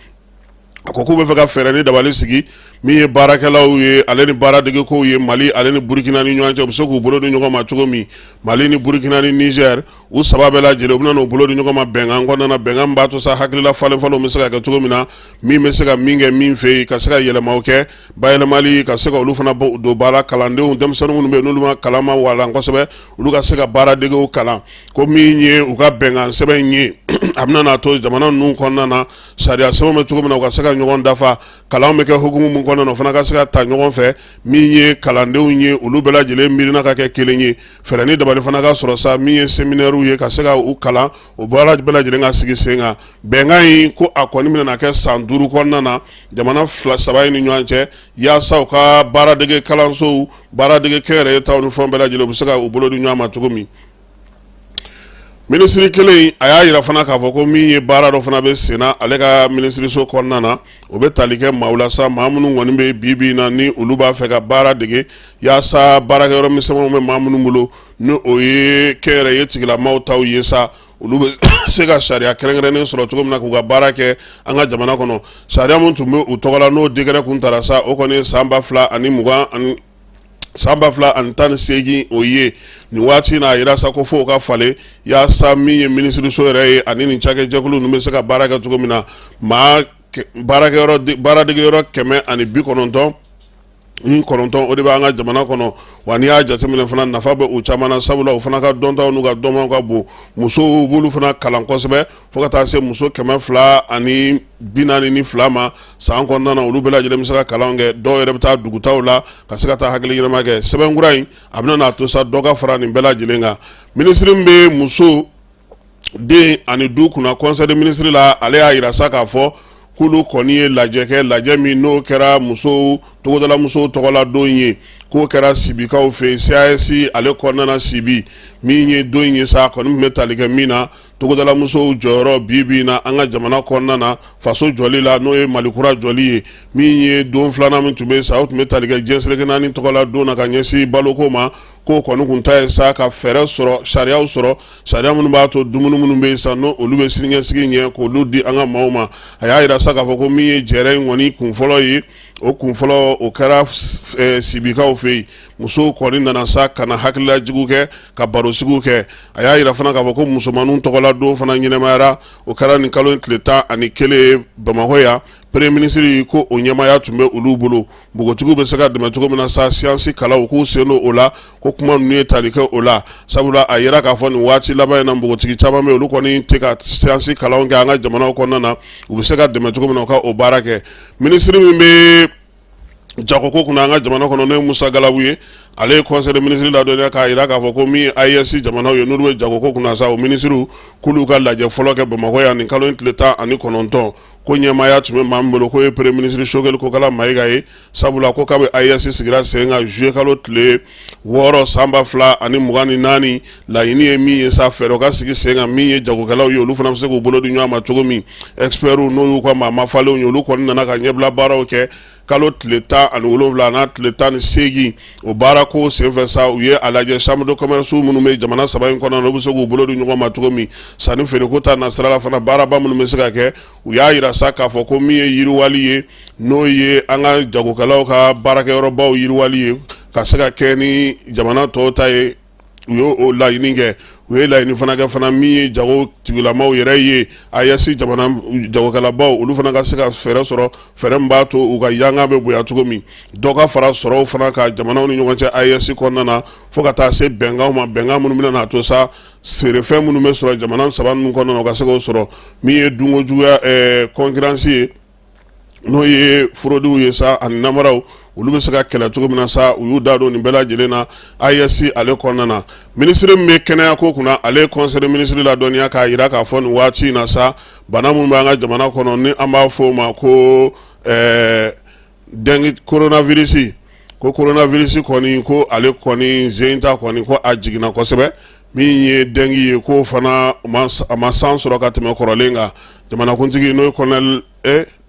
a ko k'u bɛ fɛ ka fɛɛrɛ ni dabali sigi min ye baarakɛlaw ye, ale ni baaradege kow ye, Mali ale ni Burukina ni ɲɔgɔn cɛ, u bɛ se k'u bolo di ɲɔgɔn ma cogo min. Mali ni Burukina ni Niger, u saba bɛɛ lajɛlen, u bɛna n'u bolo di ɲɔgɔn ma bɛnkan kɔnɔna na, bɛnkan min b'a to sa hakilila falen falenw bɛ se ka kɛ cogo min na, min bɛ se ka min kɛ min fɛ yen, ka se ka yɛlɛmaw kɛ bayɛlɛmali, ka se ka olu fana don baara. Kalandenw, denmisɛnnin minnu bɛ yen n'olu ma kalan ma walan kosɛbɛ, olu ka se ka baaradegew kalan. Ko min ye u ka bɛnkan sɛbɛn in ye, a bɛna n'a to jamana ninnu kɔnɔna na, sariya sɛbɛn bɛ cogo min na, u ka se ka ɲɔgɔn dafa. Kalan bɛ kɛ hukumu min kɔnɔna na, o fana ka se ka ta ɲɔgɔn fɛ. Min ye kalandenw ye, olu bɛɛ lajɛlen miirina ka kɛ kelen ye. Fɛɛrɛ ni dabali fana ka sɔrɔ sa, min ye séminaire ye, ka se ka u kalan, o baara bɛɛ lajɛlen ka sigi sen kan. Bɛnkan in, ko a kɔni bɛna kɛ san 5 kɔnɔna na jamana fila saba in ni ɲɔgɔn cɛ, yaasa u ka baaradege kalansow, baaradege kɛnyɛrɛye taw ni fɛn bɛɛ lajɛlen, u bɛ se ka u bolo di ɲɔgɔn ma cogo min. Minisiri kelen, a y'a jira fana k'a fɔ ko min ye baara dɔ fana bɛ senna ale ka minisiriso kɔnɔna na, o bɛ tali kɛ maaw la sa, maa minnu kɔni bɛ bi bi in na, ni olu b'a fɛ ka baara dege, yaasa baarakɛyɔrɔ misɛnmanw bɛ maa minnu bolo, ni o ye kɛnyɛrɛye tigilamaaw taw ye sa, olu bɛ se ka sariya kɛrɛnkɛrɛnnen sɔrɔ cogo min na k'u ka baara kɛ an ka jamana kɔnɔ. Sariya min tun bɛ u tɔgɔ la, n'o décret kun tara sa, o kɔni ye san 2020 ani san 2018, o ye nin waati in na, a yira sa ko fo ka falen, yaasa min ye minisiriso yɛrɛ ye ani nin cakɛjɛkulu ninnu bɛ se ka baara kɛ cogo min na. Maa baarakɛyɔrɔ, baaradegeyɔrɔ 199, o de b'an ka jamana kɔnɔ. Wa n'i y'a jateminɛ fana, nafa bɛ u caman na, sabula u fana ka dɔntaw n'u ka dɔnbaw ka bon. Musow b'olu fana kalan kosɛbɛ, fo ka taa se muso 242 ma san kɔnɔna na. Olu bɛɛ lajɛlen bɛ se ka kalan kɛ, dɔw yɛrɛ bɛ taa dugutaw la ka se ka taa hakili ɲɛnama kɛ. Sɛbɛnkura in, a bɛna n'a to sa dɔ ka fara nin bɛɛ lajɛlen kan. Minisiri min bɛ muso, den ani du kunna, conseil des ministres la, ale y'a jira sa k'a fɔ k'olu kɔni ye lajɛ kɛ, lajɛ min n'o kɛra musow, togodala musow tɔgɔla don ye, k'o kɛra Sibikaw fɛ yen, CAS ale kɔnɔna na Sibi. Min ye don in ye sa, a kɔni tun bɛ tali kɛ min na, togodala musow jɔyɔrɔ bi bi in na an ka jamana kɔnɔna na, faso jɔli la, n'o ye Mali kura jɔli ye. Min ye don filanan min tun bɛ sa, o tun bɛ tali kɛ diɲɛ seleke naani tɔgɔla don na ka ɲɛsin baloko ma. K'o kɔni kun ta ye sa ka fɛɛrɛ sɔrɔ, sariyaw sɔrɔ, sariya minnu b'a to dumuni minnu bɛ yen sa, n'o olu bɛ siniɲɛsigi ɲɛ, k'olu di an ka maaw ma. A y'a jira sa k'a fɔ ko min ye jɛrɛ in kɔni kunfɔlɔ ye, o kunfɔlɔ o kɛra Sibikaw fɛ yen. Musow kɔni nana sa ka na hakililajigiw kɛ, ka barosigiw kɛ. A y'a jira fana k'a fɔ ko musomanninw tɔgɔla don fana ɲɛnamayara. O kɛra nin kalo in tile 11 ye Bamakɔ yan. Premier ministre ko o ɲɛmaaya tun bɛ olu bolo. Npogotigiw bɛ se ka dɛmɛ cogo min na sa siyansi kalanw, k'u sen don o la, ko kuma ninnu ye tali kɛ o la, sabula a yira k'a fɔ nin waati laban in na, npogotigi caman bɛ olu kɔni tɛ ka siyansi kalanw kɛ an ka jamanaw kɔnɔna na. U bɛ se ka dɛmɛ cogo min na, u ka o baara kɛ. Minisiri min bɛ jagoko kunna an ka jamana kɔnɔ, n'o ye Musa Galabu ye, ale ye conseil des ministres ladɔnniya k'a jira k'a fɔ ko min ye AES jamanaw ye, n'olu bɛ jagoko kunna sa, o minisiriw k'olu ka lajɛ fɔlɔ kɛ Bamakɔ yan nin kalo in tile 19. Ko ɲɛmaaya tun bɛ maa min bolo, k'o ye premier ministre Choguel Kokala Mayiga ye, sabula ko kabi AES sigira sen kan juillet kalo tile 6 san 2024, laɲini ye min ye sa, fɛɛrɛ ka sigi sen kan min ye jagokɛlaw ye, olu fana bɛ se k'u bolo di ɲɔgɔn ma cogo min. Experts, n'o y'u ka maa mafalenw ye, olu kɔni nana ka ɲɛbila baaraw kɛ kalo tile 17 n'a tile 18. O baarako senfɛ sa, u ye a lajɛ chambre de commerce minnu bɛ jamana saba in kɔnɔ, olu bɛ se k'u bolo di ɲɔgɔn ma cogo min sanni feereko ta nasira la fana, baaraba minnu bɛ se ka kɛ. U y'a jira sa k'a fɔ ko min ye yiriwali ye, n'o ye an ka jagokɛlaw ka baarakɛyɔrɔbaw yiriwali ye ka se ka kɛ ni jamana tɔw ta ye, u y'o laɲini kɛ. U ye laɲini fana kɛ fana, min ye jago tigilamaw yɛrɛ ye, AES jamana jagokɛlabaw, olu fana ka se ka fɛɛrɛ sɔrɔ, fɛɛrɛ min b'a to u ka yanga bɛ bonya cogo min, dɔ ka fara sɔrɔw fana ka jamanaw ni ɲɔgɔn cɛ AES kɔnɔna na, fo ka taa se bɛnkanw ma, bɛnkan minnu bɛna n'a to sa feerefɛn minnu bɛ sɔrɔ jamana saba ninnu kɔnɔna na, u ka se k'o sɔrɔ. Min ye dunko juguya concurrence ye, n'o ye fraudew ye sa ani namaraw, olu bɛ se ka kɛlɛ cogo min na sa, u y'u da don nin bɛɛ lajɛlen na AES ale kɔnɔna na. Minisiri min bɛ kɛnɛya ko kunna, ale ye conseil des ministres ladɔnniya k'a jira k'a fɔ nin waati in na sa, bana minnu bɛ an ka jamana kɔnɔ, ni an b'a fɔ o ma ko dengue, coronavirus, ko coronavirus kɔni, ko ale kɔni zen ta kɔni, ko a jiginna kosɛbɛ. Min ye dengue ye, k'o fana a ma san sɔrɔ ka tɛmɛ kɔrɔlen kan. Jamanakuntigi, n'o ye colonel,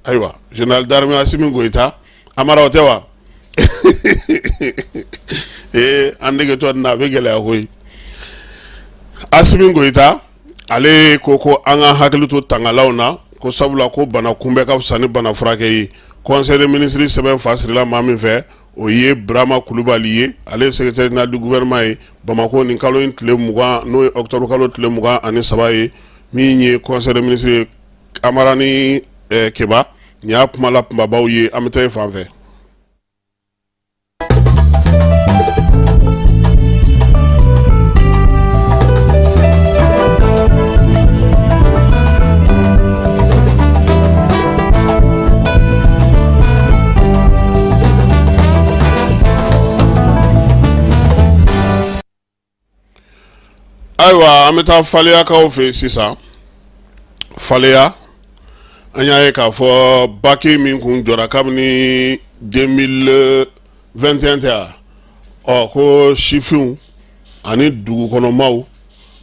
ayiwa, général d'armée Assimi Goïta Amara, o tɛ wa? Ee, an degetɔ nin na, a bɛ gɛlɛya koyi. Assimi Goïta, ale ko ko an ka hakili to tangalaw na, ko sabula ko bana kunbɛ ka fisa ni bana furakɛ ye. Conseil des ministres sɛbɛn fa sirila maa min fɛ, o ye Burama Kulubali ye, ale ye secrétaire général du gouvernement ye. Bamakɔ nin kalo in tile 20, n'o ye octobre kalo tile 23 ye, min ye conseil des ministres ye. Amara ni Keba, nin y'a kuma la kunbabaw ye. An bɛ taa e fan fɛ. Ayiwa, an bɛ taa Faleyakaw fɛ yen sisan. Faleya, an y'a ye k'a fɔ baki min kun jɔra kabini 2021 tɛ wa? Ɔ, ko sifinw ani dugukɔnɔmaw,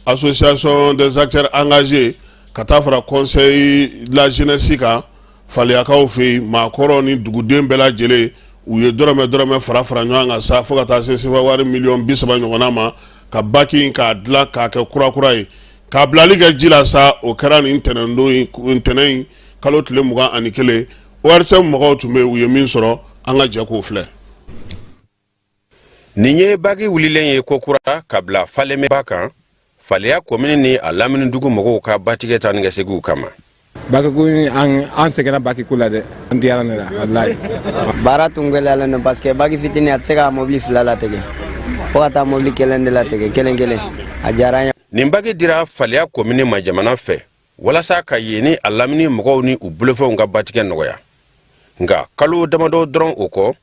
association des acteurs engagés, ka taa fara conseil de la jeunesse kan Faleyakaw fɛ yen, maakɔrɔ ni duguden bɛɛ lajɛlen, u ye dɔrɔmɛ dɔrɔmɛ fara fara ɲɔgɔn kan sa, fo ka taa se sefa wari miliyɔn 30 ɲɔgɔnna ma, ka baki in k'a dilan k'a kɛ kurakura ye, k'a bilali kɛ ji la sa. O kɛra nin ntɛnɛndon in, ntɛnɛn in kalo tile 21. ORTM mɔgɔw tun bɛ yen, u ye min sɔrɔ, an ka jɛ k'o filɛ. Nin ye baki wulilen ye kokura ka bila Falémé ba kan, Faleya komini ni a lamini dugu mɔgɔw ka batigɛ taa ni ka seginw kama. Bakiko an sɛgɛnna bakiko la dɛ, an diyara ne la walayi. Baara tun gɛlɛyalen don parce que baki fitinin a tɛ se ka mobili fila latigɛ, fo ka taa mobili kelen de latigɛ kelen kelen. A diyara an ye. Nin baki dira Faleya komini ma jamana fɛ walasa ka yen ni a lamini mɔgɔw ni u bolofɛnw ka batigɛ nɔgɔya. Nka kalo damadɔ dɔrɔn o kɔ,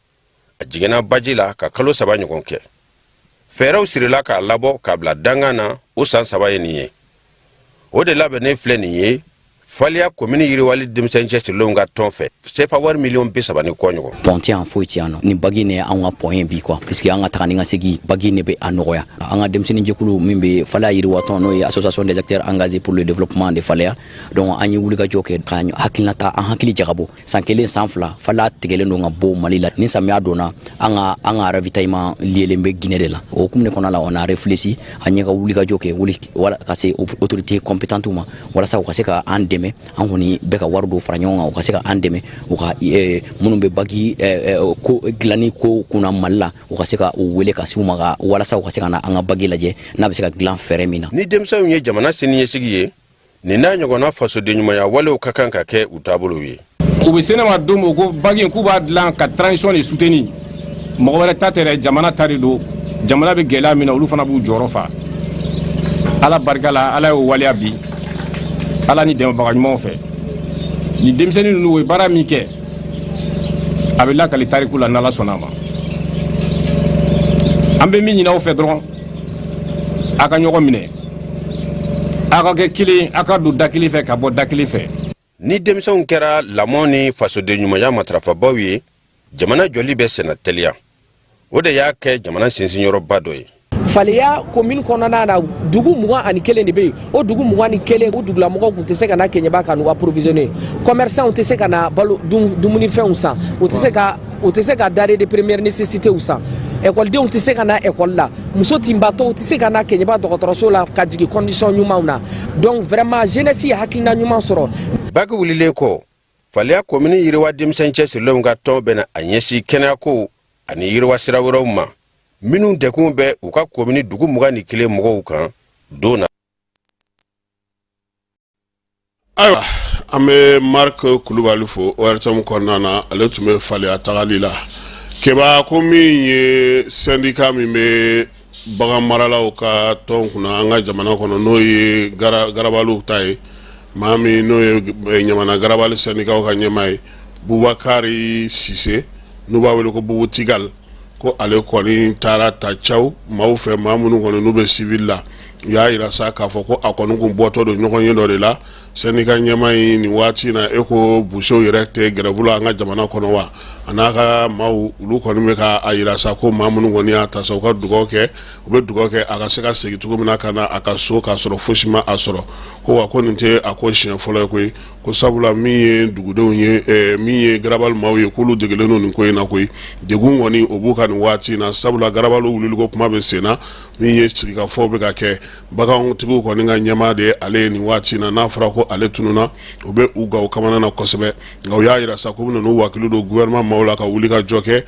a jiginna baji la ka kalo 3 ɲɔgɔn kɛ. Fɛɛrɛw sirila k'a labɔ k'a bila dangan na. O san 3 ye nin ye, o de labɛnnen filɛ nin ye. Faliya komini yiriwali denmisɛn cɛsirilenw ka tɔn fɛ, sefa wari miliyɔn 30 ni kɔ ɲɔgɔn. Pont tɛ yan, foyi tɛ yan nɔ. Nin bac ne anw ka pont ye bi quoi, puisque an ka taga ni ka segin, bac ne bɛ a nɔgɔya. An ka denmisɛnnin jɛkulu min bɛ Faleya yiriwa tɔn, n'o ye Association des acteurs engagés pour le développement de Faleya, donc an ye wulikajɔ kɛ ka hakilina ta, an hakili jagabɔ. San kelen, san 2, Faleya tigɛlen don ka bɔ Mali la. Ni samiya donna, an ka ravitaillement liélen bɛ Guinée de la. O hukumu de kɔnɔna la, on a réfléchi, an ye ka wulikajɔ kɛ wuli wala ka se autorité compétente ma, walasa u ka se ka an dɛmɛ. An kɔni bɛ ka wari dɔw fara ɲɔgɔn kan, u ka se ka an dɛmɛ, u ka minnu bɛ bac ko dilanni ko kunna Mali la, u ka se ka u wele ka se u ma, ka walasa u ka se ka na an ka bac lajɛ n'a bɛ se ka dilan fɛɛrɛ min na. Ni denmisɛnw ye jamana siniɲɛsigi ye, nin n'a ɲɔgɔnna fasodenɲumanya walew ka kan ka kɛ u taabolow ye. U bɛ se ne ma don min ko bac in, k'u b'a dilan ka transition de soutenir, mɔgɔ wɛrɛ ta tɛ dɛ, jamana ta de don. Jamana bɛ gɛlɛya min na, olu fana b'u jɔyɔrɔ fa. Ala barika la, Ala y'o waleya bi, Ala ni dɛmɛbaga ɲumanw fɛ. Nin denmisɛnnin ninnu, u ye baara min kɛ, a bɛ lakali tariku la, n'Ala sɔnna a ma. An bɛ min ɲini aw fɛ dɔrɔn, a ka ɲɔgɔn minɛ, a ka kɛ kelen, a ka don da kelen fɛ ka bɔ da kelen fɛ. Ni denmisɛnw kɛra lamɔ ni fasoden ɲumanya matarafabaw ye, jamana jɔli bɛ senna teliya. O de y'a kɛ jamana sinsinyɔrɔba dɔ ye. Faleya commune kɔnɔna na, dugu 21 de bɛ yen. O dugu 21, o dugulamɔgɔw tun tɛ se ka na Keɲeba ka n'u approvisionner. Commerçants tɛ se ka na balo dumunifɛnw san, u tɛ se ka denrées de première nécessité san, ekɔlidenw tɛ se ka na ekɔli la, muso tinbatɔw tɛ se ka na Keɲeba dɔgɔtɔrɔso la ka jigin condition ɲumanw na. Donc vraiment, jeunesse ye hakilina ɲuman sɔrɔ. Bac wulilen kɔ, Faliya komini yiriwa denmisɛn cɛsirilenw ka tɔn bɛna a ɲɛsin kɛnɛyako ani yiriwa sira wɛrɛw ma minnu dɛkun bɛ u ka komini dugu 21 mɔgɔw kan don na. Ayiwa, an bɛ Marc Kulubali fo ORTM kɔnɔna na. Ale tun bɛ Faliya tagali la. Keba, ko min ye syndicat min bɛ bagan maralaw ka tɔn kunna an ka jamana kɔnɔ, n'o ye garabaliw ta ye, maa min n'o ye Ɲamana garabali syndicat ka ɲɛmaa ye, Bubakari Sise, n'u b'a wele ko Bubu Tigal, ko ale kɔni taara ta caw maaw fɛ, maa minnu kɔni n'u bɛ civil la. U y'a yira sa k'a fɔ ko a kɔni kun bɔtɔ don ɲɔgɔn ye dɔ de la. Syndicat ɲɛmaa in, nin waati in na, e ko boucherw yɛrɛ tɛ grève la an ka jamana kɔnɔ wa? A n'a ka maaw, olu kɔni bɛ ka a yira sa ko maa minnu kɔni y'a ta sa, u ka dugawu kɛ, u bɛ dugawu kɛ a ka se ka segin cogo min na ka na a ka so k'a sɔrɔ fosi ma a sɔrɔ. Ko wa, ko nin tɛ a ko siɲɛ fɔlɔ ye koyi. Ko sabula min ye dugudenw ye, min ye garabali maaw ye, k'olu degelen don nin ko in na koyi. Degun kɔni o b'u ka nin waati in na, sabula garabali wuliliko kuma bɛ sen na, min ye sigikafɔw bɛ ka kɛ. Bagantigiw kɔni ka ɲɛmaa de ye ale ye nin waati in na. N'a fɔra ko ale tununna, u bɛ u ga u kamana na kosɛbɛ. Nka u y'a yira sa ko bɛna n'u wakili don gouvernement maaw la ka wuli ka jɔ kɛ.